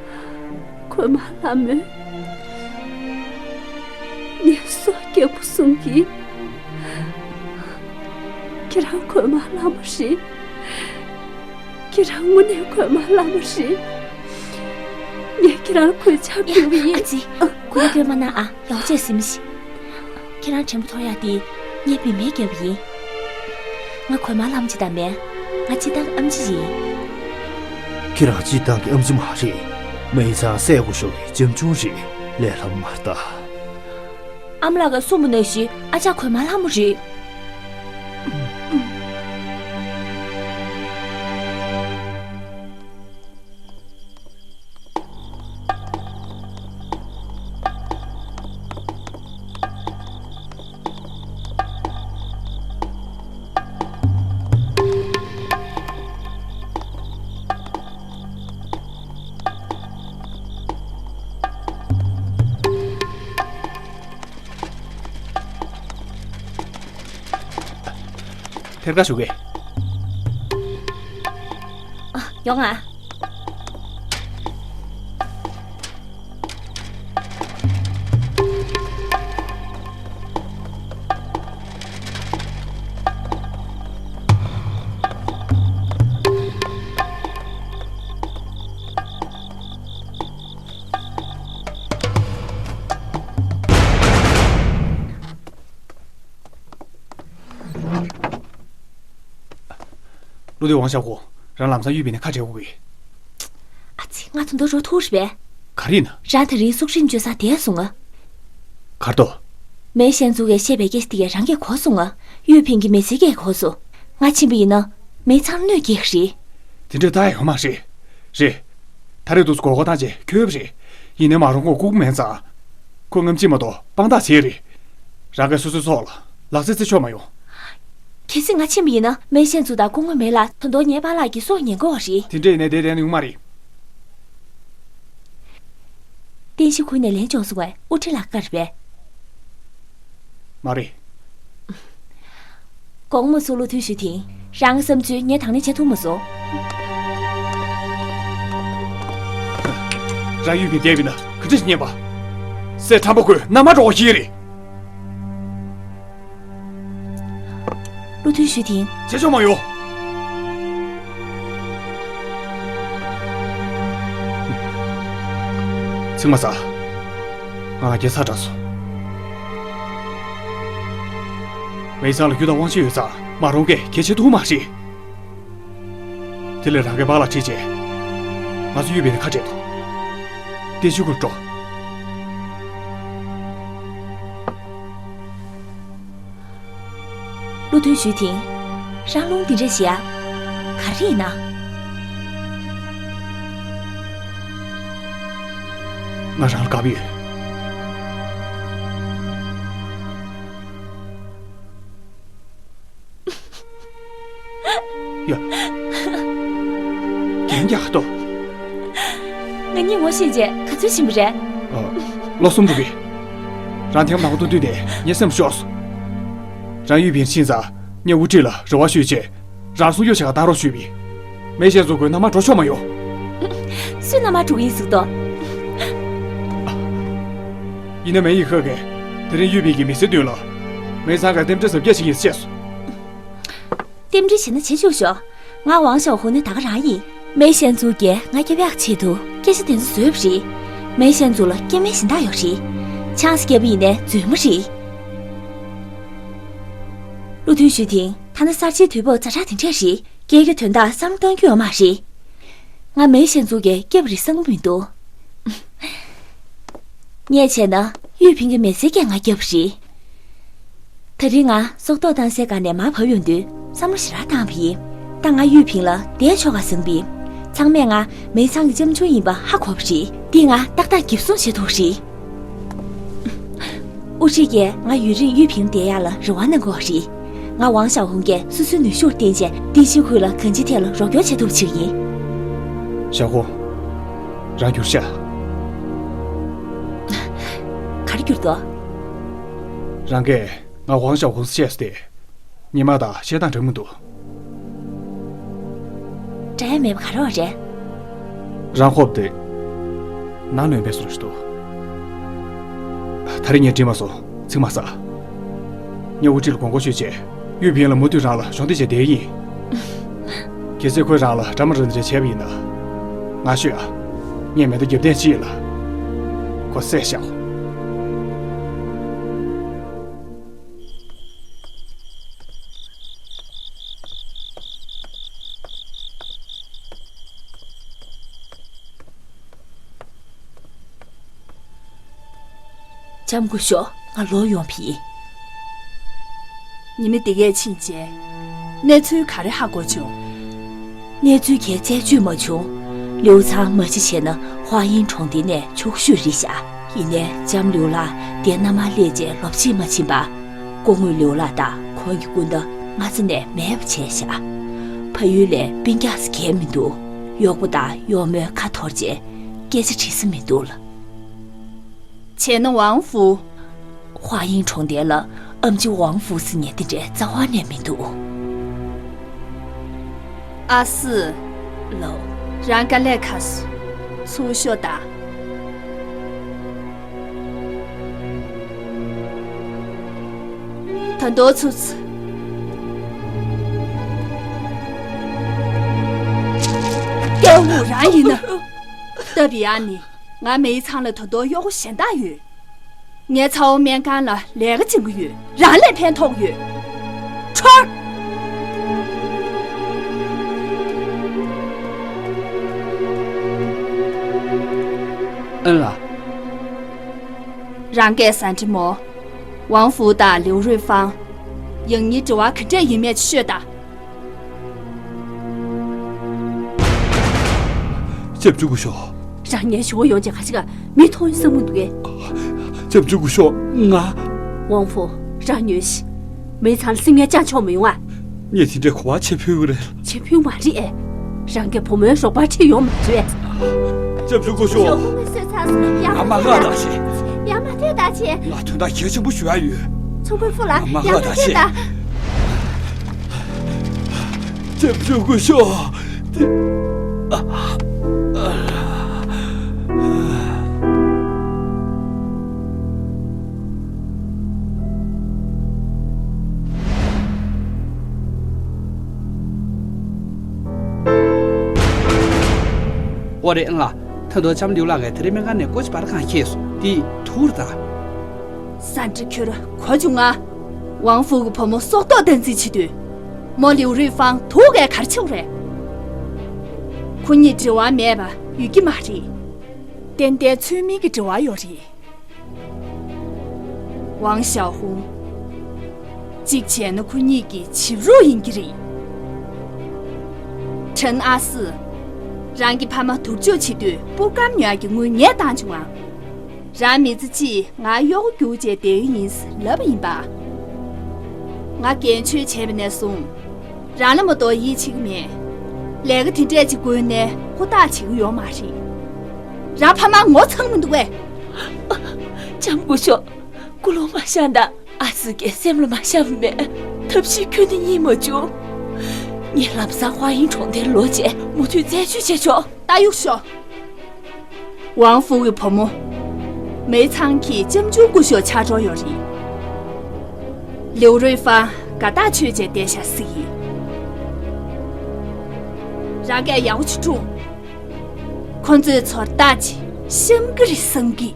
གོས་དམར་ལྷ་མོས་ངའི་སྲོག་སྐྱབས་པོ་གསུང་གིས། ཁྱེད་རང་གོས་དམར་ལྷ་མོ་རེད། ཁྱེད་རང་དངོས་གནས་གོས་དམར་ལྷ་མོ་རེད། ངས་ཁྱེད་རང་གོས་ཆག་ཕུལ་བ་ཡིན། ཨ་ཙི། གོས་གོས་མ་གནང་ཨ། ཡག་བྱས་ཟིན་ཤི། ཁྱེད་རང་དྲན་པ་འཐོར་ཡག་དེ་ངའི་བུད་མེད་རྒྱབ་ཡིན། ང་གོས་དམར་ལྷ་མོ་ཅི་ད་མེད། ང་སྤྱིར་བཏང་ཨེམ་ཆི་ཡིན། ཁྱེད་རང་སྤྱིར་བཏང་གི་ཨེམ་ཆི་མ་རེད། མེ་ཚང་སྲས་སྐུ་ཞབས་ཀྱི་ཅམ་ཆུང་རེད། ལས་སླ་པོ་མ་རེད་ད། ཨ་མ་ལགས་ཀྱིས་གསུངས་པ་ནང་བཞིན་ཨ་ཅག་གོས་དམར་ལྷ་མོ་རེད། ཐེར་ཀ་ཞུ་གེ། ཨ། ཡོང་ང་། བློ་མཐུན་ཝང་ཞའོ་ཧུ། རང་ལམ་སང་གཡུས་པའི་ནས་ཁ་བྲལ་དགོས་ཀྱི། ཨ་ཙི། ང་ད་དུང་འགྲོ་ཐུབ་རེད་པས། ག་རེ་ཡིན་ན། རང་དེ་རིང་སུག་ཧྲིན་བཅོལ་ས་བསྡད་སོང་ང་། གར་དོ། མེ་ཤན་ཙུའུ་གིས་བཤད་པའི་སྐད་ཆ་དེ་གས་རང་གིས་གོ་སོང་ང་། གཡུས་ཕིང་གི་མི་ཚེ་གས་གོ་སོང་། ང་ཕྱིན་པ་ཡིན་ན། མེ་ཚང་གནོད་སྐྱེལ་གི་རེད། དེ་འདྲ་ད་ཡོད་མ་རེད། རེད། ད་རེས་འདུག་སྐོར་གོ་ཐང་ཆེ་ཁྱོད་རེད། ཡིན་ནའི་མ་རུང་ཁོ་ལྐུགས་མེད་ཙང་། ཁོ་རྔམ་བརྗིད་མ་གཏོགས་དཔང་རྟགས་བྱེད་རེད། རང་གིས་སོ་སོའི་སྲོག་ལ་ལག་རྩལ་རྩེ་ཆོག་མ་ཡོང་། གལ་སྲིད་ང་ཕྱིན་པ་ཡིན་ན་མེ་ཤན་ཙུའུ་དང་སྐུ་ངོ་མེ་ལགས་ད་དུང་ངའི་པཱ་ལགས་ཀྱི་སྲོག་ཉེན་དགོས་པ་རེད། དེ་འདྲ་ཡིན་ནའི་བསྡད་བསྡད་ན་ཡོང་མ་རེད། རྟེན་གཞི་ཁུར་ནས་ལན་བྱུང་སོང་བས་དབུ་ཁྲིད་ལགས་བཀའ་རེད་པས། མ་རེད། དགོངས་མ་ཚོམས་བློ་མཐུན་ཞུས་ཐིང་། རང་གི་བསམ་ཚུལ་ངས་དང་ལེན་བྱེད་ཐུབ་མ་སོང་། རང་གཡུས་ཕིང་བསྡད་པ་ཡིན་ན་ག་འདྲ་ཞིག་ཉན་པ། སྲས་ཁྲམ་པ་ཁོས་མནའ་མ་འགྲོ་བ་ཞིག་རེད། བློ་མཐུན་ཞུས་ཐིང་། བྱེད་ཆོག་མ་ཡོང་། ཚིག་མ་ཟ། ང་ང་རྒྱལ་ཚ་དྲགས་སོང་། མེ་ཚང་ལ་རྒྱུ་དང་དབང་ཤེད་ཡོད་ཙང་མ་རུང་གས་གལ་ཆེ་ཐུག་མ་རེད། དེ་ལས་རང་གི་པཱ་ལགས་ཁྲིད་བྱས། ང་ཚོ་གཡུས་པའི་ནས་ཁ་བྲལ་ཐུབ། བསྟན་བཅོས་ཁུར་འགྲོ། བློ་མཐུན་ཞུས་ཐིང་། རང་རླུང་འདི་འདྲ་ཞིག་ཡ། ག་རེ་ཡིན་ན། ང་རང་ལ་དགའ་པོ་ཡོད། ཡ། རྒན་རྒྱག་ཏོ། ང་གཉིད་ངོ་ཤེས་རྗེས་ག་ཚོད་ཕྱིན་པ་རེད། ཨ། ལོ་གསུམ་འགྲོ་གི། རང་ཐེངས་མང་པོ་ཐུག་དུས་ནས་ངའི་སེམས་ཤོར་སོང་། རང་གཡུས་ཕིང་ཕྱིན་ཙང་ངས་དབུ་ཁྲིད་ལ་རེ་བ་ཞུས་བྱས། རང་སྲུང་སྐྱོབ་བྱེད་ག་བཏང་རོགས་ཞུས་པས། མེ་ཤན་ཙུའུ་ཁོས་མནའ་མ་འགྲོ་ཆོག་མ་ཡོང་། སུས་མནའ་མ་འགྲོ་གི་ཡིན་ཟེར་དོ། ཡིན་ན་མེ་ཡི་ཧེ་གིས་དེ་རིང་གཡུས་ཕིང་གི་མི་སེར་མདུན་ལ། མེ་ཚང་གིས་རྟེན་འབྲེལ་གཟབ་རྒྱས་བྱེད་ཀྱི་ཡིན་ཟེར་བཤད་སོང་། རྟེན་འབྲེལ་བྱེད་ན་བྱེད་ཆོག་ཤོག་ང་ཝང་ཞའོ་ཧུ་ནི་ད་ག་རང་ཡིན། མེ་ཤན་ཙུའུ་གིས་ང་སྐྱོབ་ཡག་ཆེད་དུ་སྐད་ཆ་དེ་ཚོ་བཟོས་པ་རེད། མེ་ཤན་ཙུའུ་ལ་སྐྱེ་དམན་གཞན་དག་ཡོད་རེད། ཆང་ས་རྒྱག་པ་ཡིན་ནའི་རྫུན་མ་རེད། བློ་མཐུན་ཞུས་ཐིང་། ཐ་ན་གསར་བརྗེའི་དུས་བབ་ཛ་དྲག་དེ་འདྲས་རེད། སྐད་ཀྱི་དོན་དག་བསམ་བློ་གཏོང་རྒྱུ་ཡོད་མ་རེད། ང་མེ་ཞན་ཙུའུ་གིས་བསྐྱབས་རེད་བསམ་གྱི་མི་འདུག་ངས་བྱས་ན་ཡུས་ཕིང་གི་མི་ཚེ་གས་ང་བསྐྱབས་རེད། ད་རིང་ང་སྲོག་ཐོག་བཏང་སའི་སྒང་ནས་མར་བབས་ཡོང་དུས་བསམ་བློ་ཞེ་དྲག་བཏང་བ་ཡིན། ད་ང་ཡུས་ཕིང་ལ་བསྡད་ཆོག་ག་བསམ་པ་ཡིན། ཚང་མས་ང་མེ་ཚང་གི་ལྕམ་ཆུང་ཡིན་པ་ཧ་གོ་བ་རེད། འདི་ང་ཏག་ཏག་འགེབས་སྲུང་བྱེད་ཐུབ་རེད། དབུ་ཁྲིད་ཀྱིས་ང་ཡུན་རིང་ཡུས་ཕིང་བསྡད་ཡག་ལ་རེ་བ་གནང་གི་ཡོད་རེད། ང་ཝང་ཞའོ་ཧུང་གིས་སོ་སོའི་ནུས་ཤུགས་བརྟེན་བྱས་ཏིན་ཤིན་ཁུལ་ལ་གང་ཅིའི་ཐད་ལ་རོགས་སྐྱོར་བྱེད་ཐུབ་པ་བྱེད་ཀྱི་ཡིན། ཞའོ་ཧུང་། རང་འགྱུར་ཤག་ག་རེ་འགྱུར་འདུག་རང་གིས་ང་ཝང་ཞའོ་ཧུང་ཟེར་བཤད་སོང་སྟེ། ཉི་མ་དང་བཤད་སྟངས་འདྲ་མི་འདུག་འདྲ་ཡ་མེད་པ་ག་རེ་ཡོད་རེད། རང་ཧོབ་སྟེ། ནང་ནས་འབད་སོང་ཞིག་འདུག་ད་རེས་ངས་འགྲིག་མ་སོང་། ཚིག་མ་ཟ། ངས་དབུ་ཁྲིད་ལ་དགོངས་སྐོར་ཞུས་བྱས། ཡུས་ཕིང་ལ་མུ་མཐུད་རང་ལ་གཞོགས་འདེགས་བྱས་བསྡད་ཡིན། གལ་སྲིད་ཁོས་རང་ལ་འདྲ་མ་འདྲ་འདི་འདྲ་བྱས་པ་ཡིན་ན། ང་ཤོད་ཨ། ངས་མེ་མདའ་རྒྱབ་ཐེངས་གཅིག་ལ། ཁོ་བསད་བཞག་ལྕམ་སྐུ་ཞབས། ང་ལོག་ཡོང་བ་ཡིན། ཉི་མ་འདི་གས་ཕྱིན་རྗེས། གནས་ཚུལ་ག་རེ་ཧ་གོ་བྱུང་། གནས་ཚུལ་གྱི་རྩད་གཅོད་མ་བྱུང་། ལིའུ་ཚང་མ་གཞི་བྱས་ན་ཧྭ་དབྱིན་གྲོང་སྡེའི་ནས་ཕྱུག་ཤོས་རེད་ཤག་ཡིན་ནའི་ལྕམ་ལིའུ་ལགས་དེ་མནའ་མར་སླེབས་རྗེས་ལོ་གཅིག་མ་ཕྱིན་པར། སྐུ་ངོ་ལིའུ་ལགས་དང་ཁོང་གི་སྐུ་ཟླ་སྔ་ས་ནས་མེད་པ་བྱས་ཤག་ཕ་ཡུལ་ལ་སྤུན་ཀྱག་ཟེར་མཁན་མི་འདུག་གཡོག་པོ་དང་གཡོག་མོས་ཁ་འཐོར་རྗེས་སྐད་ཆ་དྲི་ས་མི་འདུག་ལ། བྱས་ན་ཝང་ཧྥུ། ཧྭ་དབྱིན་གྲོང་སྡེ་ལ་ཨམ་ཆི་ཝང་ཧྥུ་ཟེར་མཁན་དེ་འདྲ་རྩ་བ་ནས་མི་འདུག་ཨ་སི། ལོ། རང་དཀའ་ལས་ཁག་སོང་། ཚུར་ཤོག་དང་། ད་དུང་ཚུར་ཚུར། སྐྱེ་བོ་རང་ཡིན་ན། ཏ་བི་ཡ་ནི་ང་མེ་ཡི་ཚང་ལ་ད་དུང་གཡོག་པོ་གཞན་དག་ཡོད། ངའི་ཚ་བོ་སྨན་ཁང་ལ་ལས་ཀ་བྱེད་ཀྱི་ཡོད། རང་ལས་ཕན་ཐོགས་ཡོད། ཁྲོར། ཨན་ལགས། རང་སྐད་ཟ་འདྲེ་མོ། ཝང་ཧྥུ་དང་ལིའུ་རུས་ཧྥང་། ཡང་སྙིང་དྲི་བ་ག་འདྲས་ཡིན་མེད་ཤོད་དང་། ལྕམ་ཆུང་སྐུ་ཞབས། རང་ངའི་ཞུ་བ་ཡོང་བྱས་ཁ་ཅིག་མི་མཐོང་ཡོང་བསམ་གྱི་འདུག་གས། ལྕམ་ཆུང་སྐུ་ཞབས་ང་། ཝང་ཧྥུ། རང་ཉོན་ཞིག་མེ་ཚང་སེམས་ངལ་བཅངས་ཆོག་མི་ཡོང་ཨ། ངས་དེ་འདྲའི་གོ་བ་ཆེ་ཕུལ་གི་རེད། ཆེ་ཕུལ་མ་རེད་ཨེ། རང་གི་བུ་མོའི་རོགས་པ་ཁྲིད་ཡོང་མ་རེད། ལྕམ་ཆུང་སྐུ་ཞབས། ཞོགས་པ་སོས་ཚར་སོང་། ཡར་ང་མ་མ་ཐོན་ད་ཤེས། ཡར་མ་ཐོན་ད་ཆེ། ང་དོན་དག་གལ་ཆེན་པོ་ཞུ་ཡ་ཡོད། ཚོང་དཔོན་ཧྥུ་ལ་ང་མ་ཡར་མ་ཐོན་ད་ཤེས། ད། ལྕམ་ཆུང་སྐུ་ཞབས། དེ། ཨོ་རེད་ཨང་ལགས། ད་དུང་ལྕམ་ལིའུ་ལགས་ཀྱིས་དེ་རིང་སྨན་ཁང་ནས་སྐུ་མཁྱེན་པར་གང་ཁྱེད་སོང་དེ་ཐུག་རེད་ད། ཟ་འདྲེ་ཁྱོད་གོ་བྱུང་ང་། ཝང་ཧྥུ་གི་བུ་མོ་སྲོག་ཐོག་བཏང་རྩིས་བྱེད་དུས། མོ་ལིའུ་རུས་ཧྥང་དུག་གས་ག་རེ་བྱེད་དགོས་རེད། ཁོ་གཉིས་འབྲེལ་བ་མེད་པ་ཡོད་ཀྱི་མ་རེད། ཏན་ཏན་ཚུལ་མིན་གྱི་འབྲེལ་བ་ཡོད་རེད། ཝང་ཞའོ་ཧུང་། གཅིག་བྱས་ན་ཁོ་གཉིས་ཀྱི་བྱིས་རུག་ཡིན་གྱི་རེད། ཁྲེན་ཨ་སི། རང་གི་ཕ་མ་དུར་འཇོག་བྱེད་དུས་སྤུ་སྐམ་ཉོ་ཡག་གི་དངུལ་ངས་བཏང་བྱུང་ང་། རང་མི་ཚེ་གཅིག་ང་གཡོག་རྒྱུག་བྱས་བསྡད་ཡི་ཡིན་ལབ་པ་ཡིན་པ། ང་རྒན་ཆོས་བྱས་པ་ནས་བཟུང་། རང་ལ་མ་གཏོགས་ཡིད་ཆེས་ཀྱི་མེད། ལས་ཀ་དེ་འདྲས་ཅིག་བསྐུལ་ནས་ཧུར་ཐག་བྱེད་ཀྱི་ཡོད་མ་རེད། རང་ཕ་མ་ངོ་ཚ་གི་མི་འདུག་གས། ལྕམ་སྐུ་ཞབས། སྐུ་རླུང་མ་བཞེངས་དང་། ཨ་སི་ཀའི་སེམས་ལ་མ་བཞག་པ་མེད། ཐབས་ཤེས་ཁྱོན་ནས་རྙེད་མ་བྱུང་། ངས་ལམ་སང་ཧྭ་དབྱིན་གྲོང་སྡེར་ལོག་བྱས་མུ་མཐུད་རྩད་གཅོད་བྱེད་ཆོག་ད་གཡུག་ཤོག་ཝང་ཧྥུ་གི་བུ་མོ། མེ་ཚང་གི་ལྕམ་ཆུང་སྐུ་ཞབས་ཆགས་འགྲོ་ཡོད་རེད། ལིའུ་རུས་ཧྥང་དགའ་ཐག་ཆོད་བྱས་བསྡད་ཤག་ཟེར་གི། རང་སྐད་ཡག་པོ་ཅིག་སྒྲོག་ཁོ་ཚོས་ཚོར་རྟགས་ཅིག་ཤེས་ཀྱི་རེད་བསམ་གི།